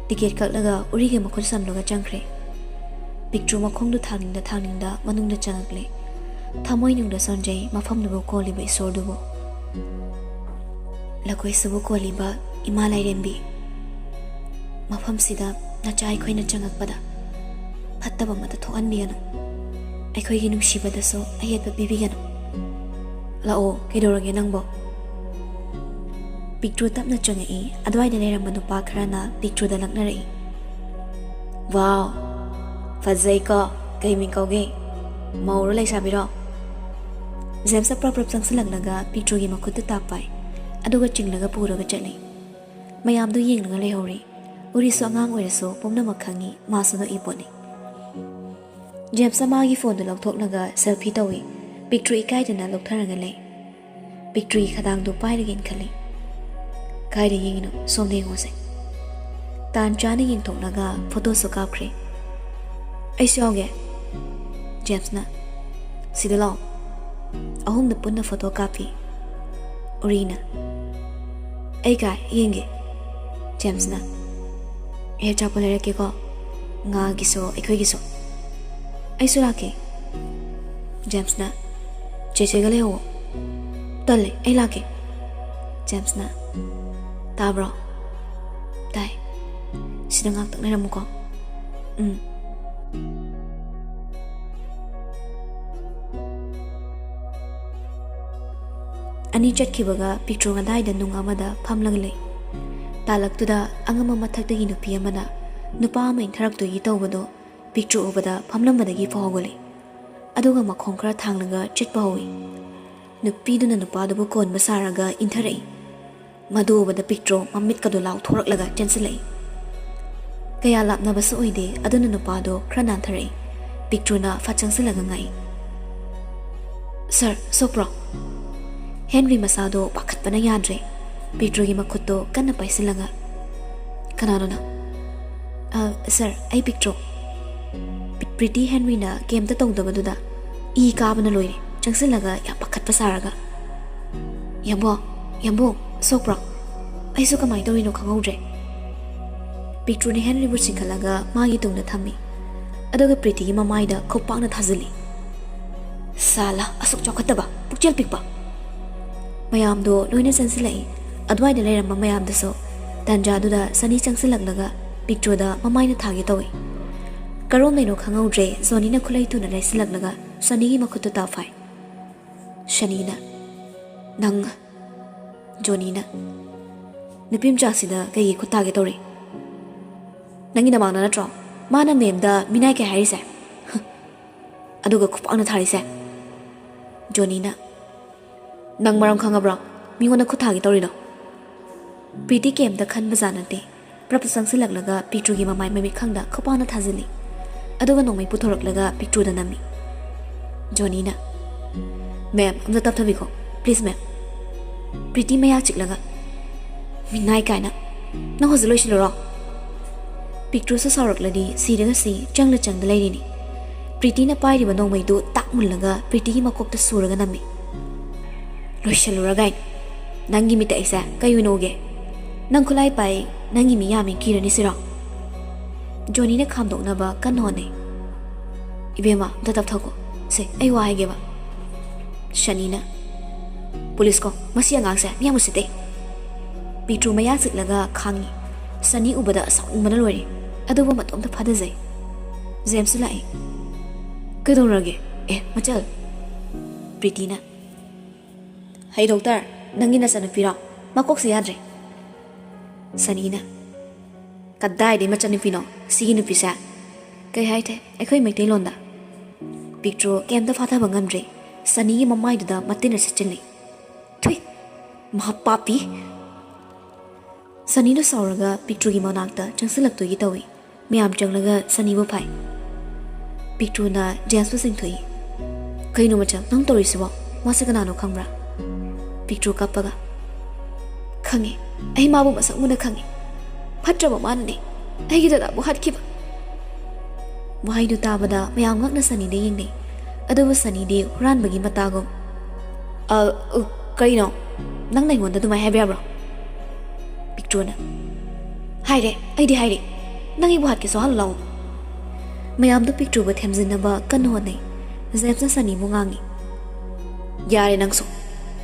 ꯇꯤꯀꯦꯠ ꯀꯛꯂꯒ ꯎꯔꯤꯒ ꯃꯈꯨꯠ ꯁꯝꯂꯒ ꯆꯪꯈ꯭ꯔꯦ꯫ ꯄꯤꯛꯇ꯭ꯔꯨ ꯃꯈꯣꯡꯗꯨ ꯊꯥꯡꯅꯤꯡꯗ ꯊꯥꯡꯅꯤꯡꯗ ꯃꯅꯨꯡꯗ ꯆꯪꯉꯛꯂꯦ꯫ ꯊꯃꯣꯏꯅꯨꯡꯗ ꯁꯣꯟꯖꯩ ꯃꯐꯝꯗꯨꯕꯨ ꯀꯣꯜꯂꯤꯕ ꯏꯁꯣꯔꯗꯨꯕꯨ꯫ ꯂꯀꯣꯏꯁꯤꯕꯨ ꯀꯣꯜꯂꯤꯕ ꯏꯃꯥ ꯂꯥꯏꯔꯦꯝꯕꯤ, ꯃꯐꯝꯁꯤꯗ ꯅꯆꯥ ꯑꯩꯈꯣꯏꯅ ꯆꯪꯉꯛꯄꯗ ꯐꯠꯇꯕ ꯑꯃꯠꯇ ꯊꯣꯛꯍꯟꯕꯤꯒꯅꯨ꯫ ꯑꯩꯈꯣꯏꯒꯤ ꯅꯨꯡꯁꯤꯕꯗꯁꯨ ꯑꯌꯦꯠꯄ ꯄꯤꯕꯤꯒꯅꯨ꯫ ꯂꯥꯛꯑꯣ, ꯀꯩꯗꯧꯔꯒꯦ ꯅꯪꯕꯣ? ꯄꯤꯛꯇ꯭ꯔꯨ ꯇꯞꯅ ꯆꯪꯉꯛꯏ꯫ ꯑꯗꯨꯋꯥꯏꯗ ꯂꯩꯔꯝꯕ ꯅꯨꯄꯥ ꯈꯔꯅ ꯄꯤꯛꯇ꯭ꯔꯨꯗ ꯂꯛꯅꯔꯛꯏ꯫ "ꯋꯥꯎ, ꯐꯖꯩꯀꯣ꯫ ꯀꯩ ꯃꯤꯡ ꯀꯧꯒꯦ? ꯃꯧꯔꯣ ꯂꯩꯁꯥꯕꯤꯔꯣ?" ꯖꯦꯝꯁꯅ ꯄ꯭ꯔꯞ ꯄ꯭ꯔꯞ ꯆꯪꯁꯤꯜꯂꯛꯂꯒ ꯄꯤꯛꯇ꯭ꯔꯨꯒꯤ ꯃꯈꯨꯠꯇ ꯇꯥꯛ ꯄꯥꯏ, ꯑꯗꯨꯒ ꯆꯤꯡꯂꯒ ꯄꯨꯔꯒ ꯆꯠꯂꯤ꯫ ꯃꯌꯥꯝꯗꯨ ꯌꯦꯡꯂꯒ ꯂꯩꯍꯧꯔꯤ꯫ ꯎꯔꯤꯁꯨ ꯑꯉꯥꯡ ꯑꯣꯏꯔꯁꯨ ꯄꯨꯝꯅꯃꯛ ꯈꯪꯉꯤ, ꯃꯥꯁꯨ ꯅꯣꯛꯏ ꯄꯣꯠꯅꯤ꯫ ꯖꯦꯝꯁꯅ ꯃꯥꯒꯤ ꯐꯣꯟꯗꯨ ꯂꯧꯊꯣꯛꯂꯒ ꯁꯦꯜꯐꯤ ꯇꯧꯏ꯫ ꯄꯤꯛꯇ꯭ꯔꯨ ꯏꯀꯥꯏꯗꯅ ꯂꯧꯊꯔꯒ ꯂꯩ꯫ ꯄꯤꯛꯇ꯭ꯔꯨꯒꯤ ꯈꯗꯥꯡꯗꯨ ꯄꯥꯏꯔꯒ ꯏꯟꯈꯠꯂꯤ꯫ "ꯀꯥꯏꯗ ꯌꯦꯡꯉꯤꯅꯣ? ꯁꯣꯝꯗ ꯌꯦꯡꯉꯣꯁꯦ꯫" ꯇꯥꯟ ꯆꯥꯅ ꯌꯦꯡꯊꯣꯛꯂꯒ ꯐꯣꯇꯣꯁꯨ ꯀꯥꯞꯈ꯭ꯔꯦ꯫ "ꯑꯩꯁꯨ ꯌꯥꯎꯒꯦ꯫" ꯖꯦꯝꯁꯅ, "ꯁꯤꯗ ꯂꯥꯛꯑꯣ꯫" ꯑꯍꯨꯝꯅ ꯄꯨꯟꯅ ꯐꯣꯇꯣ ꯀꯥꯞꯄꯤ꯫ ꯎꯔꯤꯅ, "ꯑꯩ ꯀꯥꯏ ꯌꯦꯡꯒꯦ꯫" ꯖꯦꯝꯁꯅ, "ꯑꯩ ꯑꯆꯥꯄꯣꯠ ꯂꯩꯔꯛꯀꯦꯀꯣ, ꯉꯥꯒꯤꯁꯨ ꯑꯩꯈꯣꯏꯒꯤꯁꯨ꯫" "ꯑꯩꯁꯨ ꯂꯥꯛꯀꯦ꯫" ꯖꯦꯝꯁꯅ, "ꯆꯦꯆꯦꯒ ꯂꯩꯍꯧꯋꯣ꯫" "ꯇꯜꯂꯦ, ꯑꯩ ꯂꯥꯛꯀꯦ꯫" ꯖꯦꯝꯁꯅ, "ꯇꯥꯕ꯭ꯔꯣ?" "ꯇꯥꯏ꯫" "ꯁꯤꯗ ꯉꯥꯛꯇꯪ ꯂꯩꯔꯝꯃꯨꯀꯣ꯫" "ꯎꯝ꯫" ꯑꯅꯤ ꯆꯠꯈꯤꯕꯒ ꯄꯤꯛꯇ꯭ꯔꯨ ꯑꯗꯥꯏꯗ ꯅꯨꯡ ꯑꯃꯗ ꯐꯝꯂꯒ ꯂꯩ꯫ ꯇꯥꯂꯛꯇꯨꯗ ꯑꯉꯝꯕ ꯃꯊꯛꯇꯒꯤ ꯅꯨꯄꯤ ꯑꯃꯅ ꯅꯨꯄꯥ ꯑꯃ ꯏꯟꯊꯔꯛꯇꯣꯏꯒꯤ ꯇꯧꯕꯗꯣ ꯄꯤꯛꯇ꯭ꯔꯨ ꯎꯕꯗ ꯐꯝꯂꯝꯕꯗꯒꯤ ꯐꯥꯎ ꯍꯧꯒꯠꯂꯤ꯫ ꯑꯗꯨꯒ ꯃꯈꯣꯡ ꯈꯔ ꯊꯥꯡꯂꯒ ꯆꯠꯄ ꯍꯧꯏ꯫ ꯅꯨꯄꯤꯗꯨꯅ ꯅꯨꯄꯥꯗꯨꯕꯨ ꯀꯣꯟꯕ ꯁꯥꯔꯒ ꯏꯟꯊꯔꯛꯏ꯫ ꯃꯗꯨ ꯎꯕꯗ ꯄꯤꯛꯇ꯭ꯔꯨ ꯃꯃꯤꯠꯀꯗꯨ ꯂꯥꯎꯊꯣꯔꯛꯂꯒ ꯆꯦꯟꯁꯤꯜꯂꯛꯏ꯫ ꯀꯌꯥ ꯂꯥꯞꯅꯕꯁꯨ ꯑꯣꯏꯗꯦ, ꯑꯗꯨꯅ ꯅꯨꯄꯥꯗꯣ ꯈꯔ ꯅꯥꯟꯊꯔꯛꯏ꯫ ꯄꯤꯛꯇ꯭ꯔꯨꯅ ꯐꯠ ꯆꯪꯁꯤꯜꯂꯒ ꯉꯥꯏ꯫ "ꯁꯥꯔ, ꯁꯣꯛꯄ꯭ꯔꯣ?" ꯍꯦꯟꯔꯤ ꯃꯁꯥꯗꯣ ꯄꯥꯈꯠꯄꯅ ꯌꯥꯗ꯭ꯔꯦ꯫ ꯄꯤꯛꯇ꯭ꯔꯨꯒꯤ ꯃꯈꯨꯠꯇꯣ ꯀꯟꯅ ꯄꯥꯏꯁꯤꯜꯂꯒ, "ꯀꯅꯥꯅꯣ ꯅꯪ?" "ꯑ, ꯁꯥꯔ, ꯑꯩ ꯄꯤꯛꯇ꯭ꯔꯨ꯫" ꯄ꯭ꯔꯤꯇꯤ ꯍꯦꯟꯔꯤꯅ ꯀꯩꯝꯇ ꯇꯧꯗꯕꯗꯨꯗ ꯏ ꯀꯥꯕꯅ ꯂꯣꯏꯔꯦ, ꯆꯪꯁꯤꯜꯂꯒ ꯌꯥꯝ ꯄꯥꯈꯠꯄ ꯁꯥꯔꯒ꯫ "ꯌꯥꯝꯕꯣ, ꯌꯥꯝꯕꯣ, ꯁꯣꯛꯄ꯭ꯔꯣ? ꯑꯩꯁꯨ ꯀꯃꯥꯏꯅ ꯇꯧꯔꯤꯅꯣ ꯈꯪꯍꯧꯗ꯭ꯔꯦ꯫" ꯄꯤꯛꯇ꯭ꯔꯨꯅ ꯍꯦꯟꯔꯤꯕꯨ ꯆꯤꯡꯈꯠꯂꯒ ꯃꯥꯒꯤ ꯇꯨꯡꯗ ꯊꯝꯃꯤ, ꯑꯗꯨꯒ ꯄ꯭ꯔꯤꯇꯤꯒꯤ ꯃꯃꯥꯏꯗ ꯈꯨꯄꯥꯛꯅ ꯊꯥꯖꯤꯜꯂꯤ꯫ "ꯁꯥꯂꯥ, ꯑꯁꯨꯛ ꯆꯥꯎꯈꯠꯇꯕ, ꯄꯨꯛꯆꯦꯜ ꯄꯤꯛꯄ!" ꯃꯌꯥꯝꯗꯣ ꯂꯣꯏꯅ ꯆꯪꯁꯤꯜꯂꯛꯏ꯫ ꯑꯗꯨꯋꯥꯏꯗ ꯂꯩꯔꯝꯕ ꯃꯌꯥꯝꯗꯨꯁꯨ꯫ ꯇꯥꯟꯖꯥꯗꯨꯗ ꯁꯅꯤ ꯆꯪꯁꯤꯜꯂꯛꯂꯒ ꯄꯤꯛꯇ꯭ꯔꯨꯗ ꯃꯃꯥꯏꯅ ꯊꯥꯒꯦ ꯇꯧꯏ꯫ ꯀꯔꯣꯝꯗꯩꯅꯣ ꯈꯪꯍꯧꯗ꯭ꯔꯦ, ꯖꯣꯅꯤꯅ ꯈꯨꯠꯂꯩ ꯊꯨꯅ ꯂꯩꯁꯤꯜꯂꯛꯂꯒ ꯁꯅꯤꯒꯤ ꯃꯈꯨꯠꯇꯨ ꯇꯥꯐꯥꯏ꯫ ꯁꯅꯤꯅ, "ꯅꯪ..." ꯖꯣꯅꯤꯅ, "ꯅꯨꯄꯤ ꯃꯆꯥꯁꯤꯗ ꯀꯩꯒꯤ ꯈꯨꯠ ꯊꯥꯒꯦ ꯇꯧꯔꯤ? ꯅꯪꯒꯤ ꯅꯃꯥꯡꯗ ꯅꯠꯇ꯭ꯔꯣ ꯃꯥꯅ ꯃꯦꯝꯗ ꯃꯤꯅꯥꯏ ꯀꯩ ꯍꯥꯏꯔꯤꯁꯦ? ꯑꯗꯨꯒ ꯈꯨꯄꯥꯛꯅ ꯊꯥꯔꯤꯁꯦ?" ꯖꯣꯅꯤꯅ, "ꯅꯪ ꯃꯔꯝ ꯈꯪꯉꯕ꯭ꯔꯣ ꯃꯤꯉꯣꯟꯗ ꯈꯨꯠ ꯊꯥꯒꯦ ꯇꯧꯔꯤꯗꯣ?" ꯄ꯭ꯔꯤꯇꯤ ꯀꯩꯝꯇ ꯈꯟꯕꯖꯥꯠ ꯅꯠꯇꯦ꯫ ꯄ꯭ꯔꯞ ꯆꯪꯁꯤꯜꯂꯛꯂꯒ ꯄꯤꯛꯇ꯭ꯔꯨꯒꯤ ꯃꯃꯥꯏ ꯃꯃꯤꯠ ꯈꯪꯗ ꯈꯨꯄꯥꯛꯅ ꯊꯥꯖꯤꯜꯂꯤ꯫ ꯑꯗꯨꯒ ꯅꯣꯡꯃꯩ ꯄꯨꯊꯣꯔꯛꯂꯒ ꯄꯤꯛꯇ꯭ꯔꯨꯗ ꯅꯝꯃꯤ꯫ ꯖꯣꯅꯤꯅ, "ꯃꯦꯝ, ꯑꯝꯇ ꯇꯞꯊꯕꯤꯈꯣ, ꯄ꯭ꯂꯤꯖ ꯃꯦꯝ꯫ ꯄ꯭ꯔꯤꯇꯤ ꯃꯌꯥ ꯆꯤꯛꯂꯒ, "ꯃꯤꯅꯥꯏ ꯀꯥꯏꯅ꯫ ꯅꯪ ꯍꯧꯖꯤꯛ ꯂꯣꯏꯁꯤꯜꯂꯨꯔꯣ꯫ ꯄꯤꯛꯇ꯭ꯔꯨꯁꯨ ꯁꯥꯎꯔꯛꯂꯗꯤ ꯁꯤꯔꯒ ꯁꯤ, ꯆꯪꯂ ꯆꯪꯗ ꯂꯩꯔꯤꯅꯤ꯫ ꯄ꯭ꯔꯤꯇꯤꯅ ꯄꯥꯏꯔꯤꯕ ꯅꯣꯡꯃꯩꯗꯨ ꯇꯥꯛ ꯃꯨꯜꯂꯒ ꯄ꯭ꯔꯤꯇꯤꯒꯤ ꯃꯀꯣꯛꯇ ꯁꯨꯔꯒ ꯅꯝꯃꯤ꯫ ꯂꯣꯏꯁꯤꯜꯂꯨꯔꯒꯥꯏ꯫ ꯅꯪꯒꯤ ꯃꯤꯠꯇ ꯑꯩꯁꯦ ꯀꯩ ꯑꯣꯏꯅ ꯎꯒꯦ? ꯅꯪ ꯈꯨꯠꯂꯥꯏ ꯄꯥꯏ, ꯅꯪꯒꯤ ꯃꯤ ꯌꯥꯝꯃꯤ ꯀꯤꯔꯅꯤ ꯁꯤꯔꯣ?" ꯖꯣꯅꯤꯅ ꯈꯥꯝꯗꯣꯛꯅꯕ ꯀꯟꯅ ꯍꯣꯠꯅꯩ꯫ "ꯏꯕꯦꯝꯃ, ꯑꯝꯇ ꯇꯞꯊꯈꯣ꯫ ꯁꯦ, ꯑꯩ ꯋꯥ ꯍꯥꯏꯒꯦꯕ꯫" ꯁꯅꯤꯅ, "ꯄꯨꯂꯤꯁ ꯀꯣ, ꯃꯁꯤ ꯑꯉꯥꯡꯁꯦ ꯃꯤ ꯌꯥꯝ ꯎꯁꯤꯠꯇꯦ꯫" ꯄꯤꯇ꯭ꯔꯨ ꯃꯌꯥ ꯆꯤꯛꯂꯒ ꯈꯥꯡꯉꯤ꯫ ꯁꯅꯤ ꯎꯕꯗ ꯁꯥꯎꯅꯤꯡꯕꯅ ꯂꯣꯏꯔꯦ꯫ ꯑꯗꯨꯕꯨ ꯃꯇꯣꯝꯇ ꯐꯥꯊꯖꯩ꯫ ꯖꯦꯝꯁꯁꯨ ꯂꯥꯛꯏ꯫ "ꯀꯩꯗꯧꯔꯒꯦ? ꯑꯦ, ꯃꯆꯜ꯫" ꯄ꯭ꯔꯤꯇꯤꯅ, "ꯍꯩ ꯗꯣꯛꯇꯔ, ꯅꯪꯒꯤ ꯅꯆꯥꯅꯨꯄꯤꯔꯣ? ꯃꯀꯣꯛꯁꯦ ꯌꯥꯗ꯭ꯔꯦ꯫" ꯁꯅꯤꯅ, "ꯀꯗꯥꯏꯗꯩ ꯃꯆꯥꯅꯨꯄꯤꯅꯣ? ꯁꯤꯒꯤ ꯅꯨꯄꯤꯁꯦ ꯀꯩ ꯍꯥꯏꯊꯦ ꯑꯩꯈꯣꯏ ꯃꯩꯇꯩꯂꯣꯟꯗ?" ꯄꯤꯛꯇ꯭ꯔꯨ ꯀꯩꯝꯇ ꯐꯥꯊꯕ ꯉꯝꯗ꯭ꯔꯦ꯫ ꯁꯅꯤꯒꯤ ꯃꯃꯥꯏꯗꯨꯗ ꯃꯇꯤꯟꯅ ꯁꯤꯠꯆꯤꯜꯂꯤ꯫ "ꯊꯨꯏ, ꯃꯍꯥ ꯄꯥꯄꯤ!" ꯁꯅꯤꯗꯣ ꯁꯥꯎꯔꯒ ꯄꯤꯛꯇ꯭ꯔꯨꯒꯤ ꯃꯅꯥꯛꯇ ꯆꯪꯁꯤꯜꯂꯛꯇꯣꯏꯒꯤ ꯇꯧꯏ꯫ ꯃꯌꯥꯝ ꯆꯪꯂꯒ ꯁꯅꯤꯕꯨ ꯐꯥꯏ꯫ ꯄꯤꯛꯇ꯭ꯔꯨꯅ ꯖꯦꯝꯁꯄꯨ ꯆꯤꯡꯊꯣꯛꯏ꯫ "ꯀꯩꯅꯣ ꯃꯆꯜ, ꯅꯪ ꯇꯧꯔꯤꯁꯤꯕꯣ? ꯃꯥꯁꯦ ꯀꯅꯥꯅꯣ ꯈꯪꯕ꯭ꯔꯥ?" ꯄꯤꯛꯇ꯭ꯔꯨ ꯀꯞꯄꯒ, "ꯈꯪꯉꯦ, ꯑꯩ ꯃꯥꯕꯨ ꯃꯁꯛ ꯃꯨꯟꯅ ꯈꯪꯉꯦ꯫ ꯐꯠꯇ꯭ꯔꯕ ꯃꯥꯅꯅꯦ ꯑꯩꯒꯤ ꯗꯗꯥꯕꯨ ꯍꯥꯠꯈꯤꯕ꯫" ꯋꯥꯍꯩꯗꯨ ꯇꯥꯕꯗ ꯃꯌꯥꯝ ꯉꯛꯅ ꯁꯅꯤꯗ ꯌꯦꯡꯅꯩ꯫ ꯑꯗꯨꯕꯨ ꯁꯅꯤꯗꯤ ꯍꯨꯔꯥꯟꯕꯒꯤ ꯃꯇꯥꯒꯨꯝ, "ꯑ, ꯎ, ꯀꯩꯅꯣ? ꯅꯪꯅ ꯑꯩꯉꯣꯟꯗ ꯑꯗꯨꯃꯥꯏꯅ ꯍꯥꯏꯕ ꯌꯥꯕ꯭ꯔꯣ?" ꯄꯤꯛꯇ꯭ꯔꯨꯅ, "ꯍꯥꯏꯔꯦ, ꯑꯩꯗꯤ ꯍꯥꯏꯔꯦ꯫ ꯅꯪ ꯑꯩꯕꯨ ꯍꯥꯠꯀꯦꯁꯨ ꯍꯥꯠꯂꯨ ꯂꯥꯛꯑꯣ꯫" ꯃꯌꯥꯝꯗꯣ ꯄꯤꯛꯇ꯭ꯔꯨꯕꯨ ꯊꯦꯝꯖꯤꯟꯅꯕ ꯀꯟꯅ ꯍꯣꯠꯅꯩ꯫ ꯖꯦꯝꯁꯅ ꯁꯅꯤꯕꯨ ꯉꯥꯡꯉꯤ, "ꯌꯥꯔꯦ ꯅꯪꯁꯨ꯫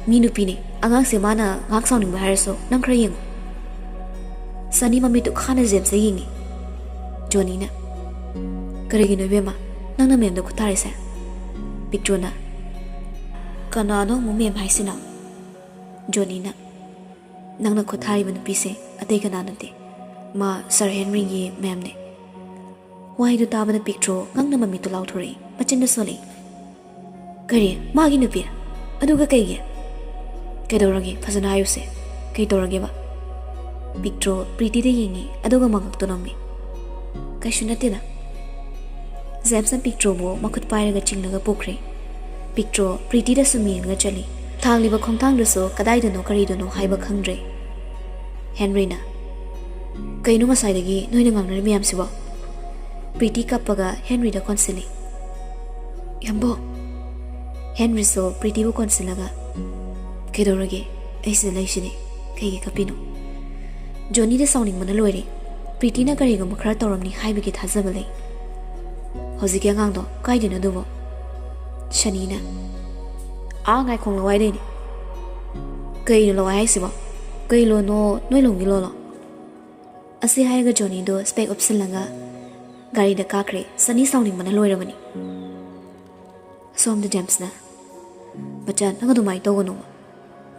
ꯃꯤ ꯅꯨꯄꯤꯅꯦ꯫ ꯑꯉꯥꯡꯁꯦ ꯃꯥꯅ ꯉꯥꯏꯍꯥꯛ ꯁꯥꯎꯅꯤꯡꯕ ꯍꯥꯏꯔꯁꯨ ꯅꯪ ꯈꯔ ꯌꯦꯡꯉꯨ꯫" ꯁꯅꯤ ꯃꯃꯤꯠꯇꯨ ꯈꯥꯅ ꯖꯦꯝꯁꯇ ꯌꯦꯡꯉꯤ꯫ ꯖꯣꯅꯤꯅ, "ꯀꯔꯤꯒꯤꯅꯣ ꯏꯕꯦꯝꯃ, ꯅꯪꯅ ꯃꯦꯝꯗ ꯈꯨꯠ ꯊꯥꯔꯤꯁꯦ?" ꯄꯤꯛꯇ꯭ꯔꯨꯅ, "ꯀꯅꯥꯅꯣ ꯑꯃꯨꯛ ꯃꯦꯝ ꯍꯥꯏꯁꯤꯅ?" ꯖꯣꯅꯤꯅ, "ꯅꯪꯅ ꯈꯨꯠ ꯊꯥꯔꯤꯕ ꯅꯨꯄꯤꯁꯦ ꯑꯇꯩ ꯀꯅꯥ ꯅꯠꯇꯦ, ꯃꯥ ꯁꯥꯔ ꯍꯦꯟꯔꯤꯒꯤ ꯃꯦꯝꯅꯦ꯫" ꯋꯥꯍꯩꯗꯨ ꯇꯥꯕꯗ ꯄꯤꯛꯇ꯭ꯔꯨ ꯉꯛꯅ ꯃꯃꯤꯠꯇꯨ ꯂꯥꯎꯊꯣꯔꯛꯏ, ꯃꯆꯤꯟꯗ ꯁꯣꯜꯂꯛꯏ꯫ "ꯀꯔꯤ? ꯃꯥꯒꯤ ꯅꯨꯄꯤ? ꯑꯗꯨꯒ ꯀꯩꯒꯤ? ꯀꯩꯗꯧꯔꯒꯦ? ꯐꯖꯅ ꯍꯥꯏꯌꯨꯁꯦ꯫ ꯀꯩ ꯇꯧꯔꯒꯦꯕ?" ꯄꯤꯛꯇ꯭ꯔꯨ ꯄ꯭ꯔꯤꯇꯤꯗ ꯌꯦꯡꯉꯤ, ꯑꯗꯨꯒ ꯃꯉꯛꯇꯨ ꯅꯣꯝꯃꯤ꯫ "ꯀꯩꯁꯨ ꯅꯠꯇꯦꯗ꯫" ꯖꯦꯝꯁꯅ ꯄꯤꯛꯇ꯭ꯔꯨꯕꯨ ꯃꯈꯨꯠ ꯄꯥꯏꯔꯒ ꯆꯤꯡꯂꯒ ꯄꯨꯈ꯭ꯔꯦ꯫ ꯄꯤꯛꯇ꯭ꯔꯨ ꯄ꯭ꯔꯤꯇꯤꯗ ꯁꯨꯝ ꯌꯦꯡꯂꯒ ꯆꯠꯂꯤ꯫ ꯊꯥꯡꯂꯤꯕ ꯈꯣꯡꯊꯥꯡꯗꯨꯁꯨ ꯀꯗꯥꯏꯗꯅꯣ ꯀꯔꯤꯗꯅꯣ ꯍꯥꯏꯕ ꯈꯪꯗ꯭ꯔꯦ꯫ ꯍꯦꯟꯔꯤꯅ, "ꯀꯩꯅꯣ ꯉꯁꯥꯏꯗꯒꯤ ꯅꯣꯏꯅ ꯉꯥꯡꯅꯔꯤ ꯃꯌꯥꯝꯁꯤꯕꯣ?" ꯄ꯭ꯔꯤꯇꯤ ꯀꯞꯄꯒ ꯍꯦꯟꯔꯤꯗ ꯀꯣꯟꯁꯤꯜꯂꯤ꯫ "ꯌꯥꯝꯕꯣ!" ꯍꯦꯟꯔꯤꯁꯨ ꯄ꯭ꯔꯤꯇꯤꯕꯨ ꯀꯣꯟꯁꯤꯜꯂꯒ, "ꯀꯩꯗꯧꯔꯒꯦ? ꯑꯩ ꯁꯤꯗ ꯂꯩꯁꯤꯅꯤ꯫ ꯀꯩꯒꯤ ꯀꯞꯄꯤꯅꯣ?" ꯖꯣꯅꯤꯗ ꯁꯥꯎꯅꯤꯡꯕꯅ ꯂꯣꯏꯔꯦ꯫ ꯄ꯭ꯔꯤꯇꯤꯅ ꯀꯔꯤꯒꯨꯝꯕ ꯈꯔ ꯇꯧꯔꯝꯅꯤ ꯍꯥꯏꯕꯒꯤ ꯊꯥꯖꯕ ꯂꯩ꯫ "ꯍꯧꯖꯤꯛꯀꯤ ꯑꯉꯥꯡꯗꯣ ꯀꯥꯏꯗꯩꯅꯣ ꯑꯗꯨꯕꯣ?" ꯁꯅꯤꯅ, "ꯑꯥ ꯉꯥꯏꯈꯣꯡ ꯂꯋꯥꯏꯗꯩꯅꯤ꯫" "ꯀꯩꯅꯣ ꯂꯋꯥꯏ ꯍꯥꯏꯁꯤꯕꯣ? ꯀꯩ ꯂꯣꯟꯅꯣ? ꯅꯣꯏ ꯂꯣꯝꯒꯤ ꯂꯣꯜꯂꯣ?" ꯑꯁꯤ ꯍꯥꯏꯔꯒ ꯖꯣꯅꯤꯗꯣ ꯁ꯭ꯄꯦꯛ ꯎꯞꯁꯤꯜꯂꯒ ꯒꯥꯔꯤꯗ ꯀꯥꯈ꯭ꯔꯦ꯫ ꯁꯅꯤ ꯁꯥꯎꯅꯤꯡꯕꯅ ꯂꯣꯏꯔꯕꯅꯤ꯫ ꯁꯣꯝꯗ ꯖꯦꯝꯁꯅ, "ꯃꯆꯟ, ꯅꯪ ꯑꯗꯨꯃꯥꯏꯅ ꯇꯧꯒꯅꯨ꯫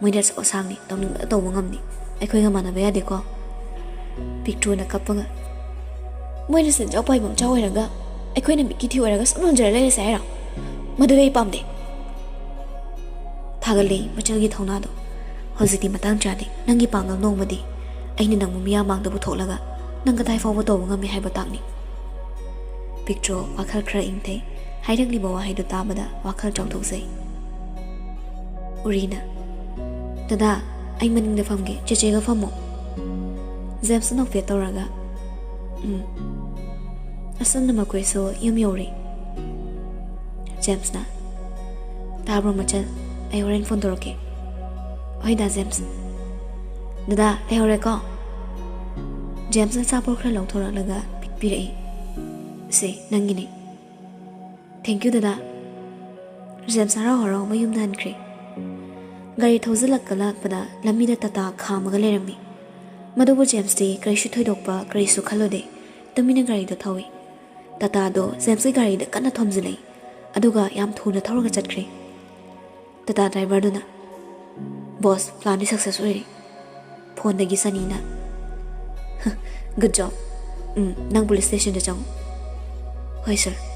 ꯃꯣꯏꯗꯤ ꯑꯆꯧ ꯑꯁꯥꯡꯅꯤ, ꯇꯧꯅꯤꯡꯕ ꯇꯧꯕ ꯉꯝꯅꯤ꯫ ꯑꯩꯈꯣꯏꯒ ꯃꯥꯟꯅꯕ ꯌꯥꯗꯦꯀꯣ꯫" ꯄꯤꯛꯇ꯭ꯔꯨꯅ ꯀꯞꯄꯒ, "ꯃꯣꯏꯅ ꯁꯦꯟꯖꯥꯎ ꯄꯥꯏꯕ ꯃꯆꯥ ꯑꯣꯏꯔꯒ ꯑꯩꯈꯣꯏꯅ ꯃꯤꯀꯤ ꯊꯤ ꯑꯣꯏꯔꯒ ꯁꯨꯝ ꯅꯣꯟꯖꯔ ꯂꯩꯔꯁꯦ ꯍꯥꯏꯔꯣ? ꯃꯗꯨꯗꯤ ꯑꯩ ꯄꯥꯝꯗꯦ꯫" ꯊꯥꯒꯠꯂꯤ ꯃꯆꯜꯒꯤ ꯊꯧꯅꯥꯗꯣ꯫ "ꯍꯧꯖꯤꯛꯇꯤ ꯃꯇꯥꯡ ꯆꯥꯗꯦ꯫ ꯅꯪꯒꯤ ꯄꯥꯡꯒꯜ ꯅꯣꯡꯃꯗꯤ ꯑꯩꯅ ꯅꯪꯕꯨ ꯃꯤꯌꯥꯝ ꯃꯥꯡꯗ ꯄꯨꯊꯣꯛꯂꯒ ꯅꯪ ꯀꯗꯥꯏ ꯐꯥꯎꯕ ꯇꯧꯕ ꯉꯝꯃꯤ ꯍꯥꯏꯕ ꯇꯥꯛꯅꯤ꯫" ꯄꯤꯛꯇ꯭ꯔꯣ ꯋꯥꯈꯜ ꯈꯔ ꯏꯪꯊꯩ꯫ ꯍꯥꯏꯔꯛꯂꯤꯕ ꯋꯥꯍꯩꯗꯨ ꯇꯥꯕꯗ ꯋꯥꯈꯜ ꯆꯥꯎꯊꯣꯛꯆꯩ꯫ ꯎꯔꯤꯅ, "ꯗꯗꯥ, ꯑꯩ ꯃꯅꯤꯡꯗ ꯐꯝꯒꯦ, ꯆꯦꯆꯦꯒ ꯐꯝꯃꯣ꯫" ꯖꯦꯝꯁꯅ ꯅꯣꯛꯐꯦꯠ ꯇꯧꯔꯒ, "ꯎꯝ꯫" ꯑꯁꯨꯝꯅ ꯃꯈꯣꯏꯁꯨ ꯌꯨꯝ ꯌꯧꯔꯦ꯫ ꯖꯦꯝꯁꯅ, "ꯇꯥꯕ꯭ꯔꯣ ꯃꯆꯜ? ꯑꯩ ꯍꯣꯔꯦꯟ ꯐꯣꯟ ꯇꯧꯔꯛꯀꯦ꯫" "ꯍꯣꯏꯗ ꯖꯦꯝꯁ꯫" "ꯗꯗꯥ, ꯂꯩꯍꯧꯔꯦꯀꯣ꯫" ꯖꯦꯝꯁꯅ ꯑꯆꯥꯄꯣꯠ ꯈꯔ ꯂꯧꯊꯣꯔꯛꯂꯒ ꯄꯤꯔꯛꯏ꯫ "ꯁꯦ, ꯅꯪꯒꯤꯅꯤ꯫" "Thank you ꯗꯗꯥ꯫" ꯖꯦꯝꯁ ꯍꯔꯥꯎ ꯍꯔꯥꯎ ꯃꯌꯨꯝꯗ ꯍꯟꯈ꯭ꯔꯦ꯫ ꯒꯥꯔꯤ ꯊꯧꯖꯤꯜꯂꯛꯀꯂꯛꯄꯗ ꯂꯝꯕꯤꯗ ꯇꯥꯇꯥ ꯈꯥꯝꯃꯒ ꯂꯩꯔꯝꯃꯤ꯫ ꯃꯗꯨꯕꯨ ꯖꯦꯝꯁꯇꯤ ꯀꯔꯤꯁꯨ ꯊꯣꯏꯗꯣꯛꯄ ꯀꯔꯤꯁꯨ ꯈꯜꯂꯨꯗꯦ꯫ ꯇꯨꯃꯤꯟꯅ ꯒꯥꯔꯤꯗꯨ ꯊꯧꯏ꯫ ꯇꯥꯇꯥꯗꯣ ꯖꯦꯝꯁꯀꯤ ꯒꯥꯔꯤꯗ ꯀꯟꯅ ꯊꯣꯝꯖꯤꯜꯂꯛꯏ, ꯑꯗꯨꯒ ꯌꯥꯝ ꯊꯨꯅ ꯊꯧꯔꯒ ꯆꯠꯈ꯭ꯔꯦ꯫ ꯇꯥꯇꯥ ꯗ꯭ꯔꯥꯏꯚꯔꯗꯨꯅ, "ꯕꯣꯁ, ꯄ꯭ꯂꯥꯟꯗꯤ ꯁꯛꯁꯦꯁ ꯑꯣꯏꯔꯦ꯫" ꯐꯣꯟꯗꯒꯤ ꯁꯅꯤꯅ, "Good job꯫ ꯎꯝ, ꯅꯪ ꯄꯨꯂꯤꯁ ꯁ꯭ꯇꯦꯁꯟꯗ ꯆꯪꯉꯨ꯫" "ꯍꯣꯏ ꯁꯥꯔ꯫"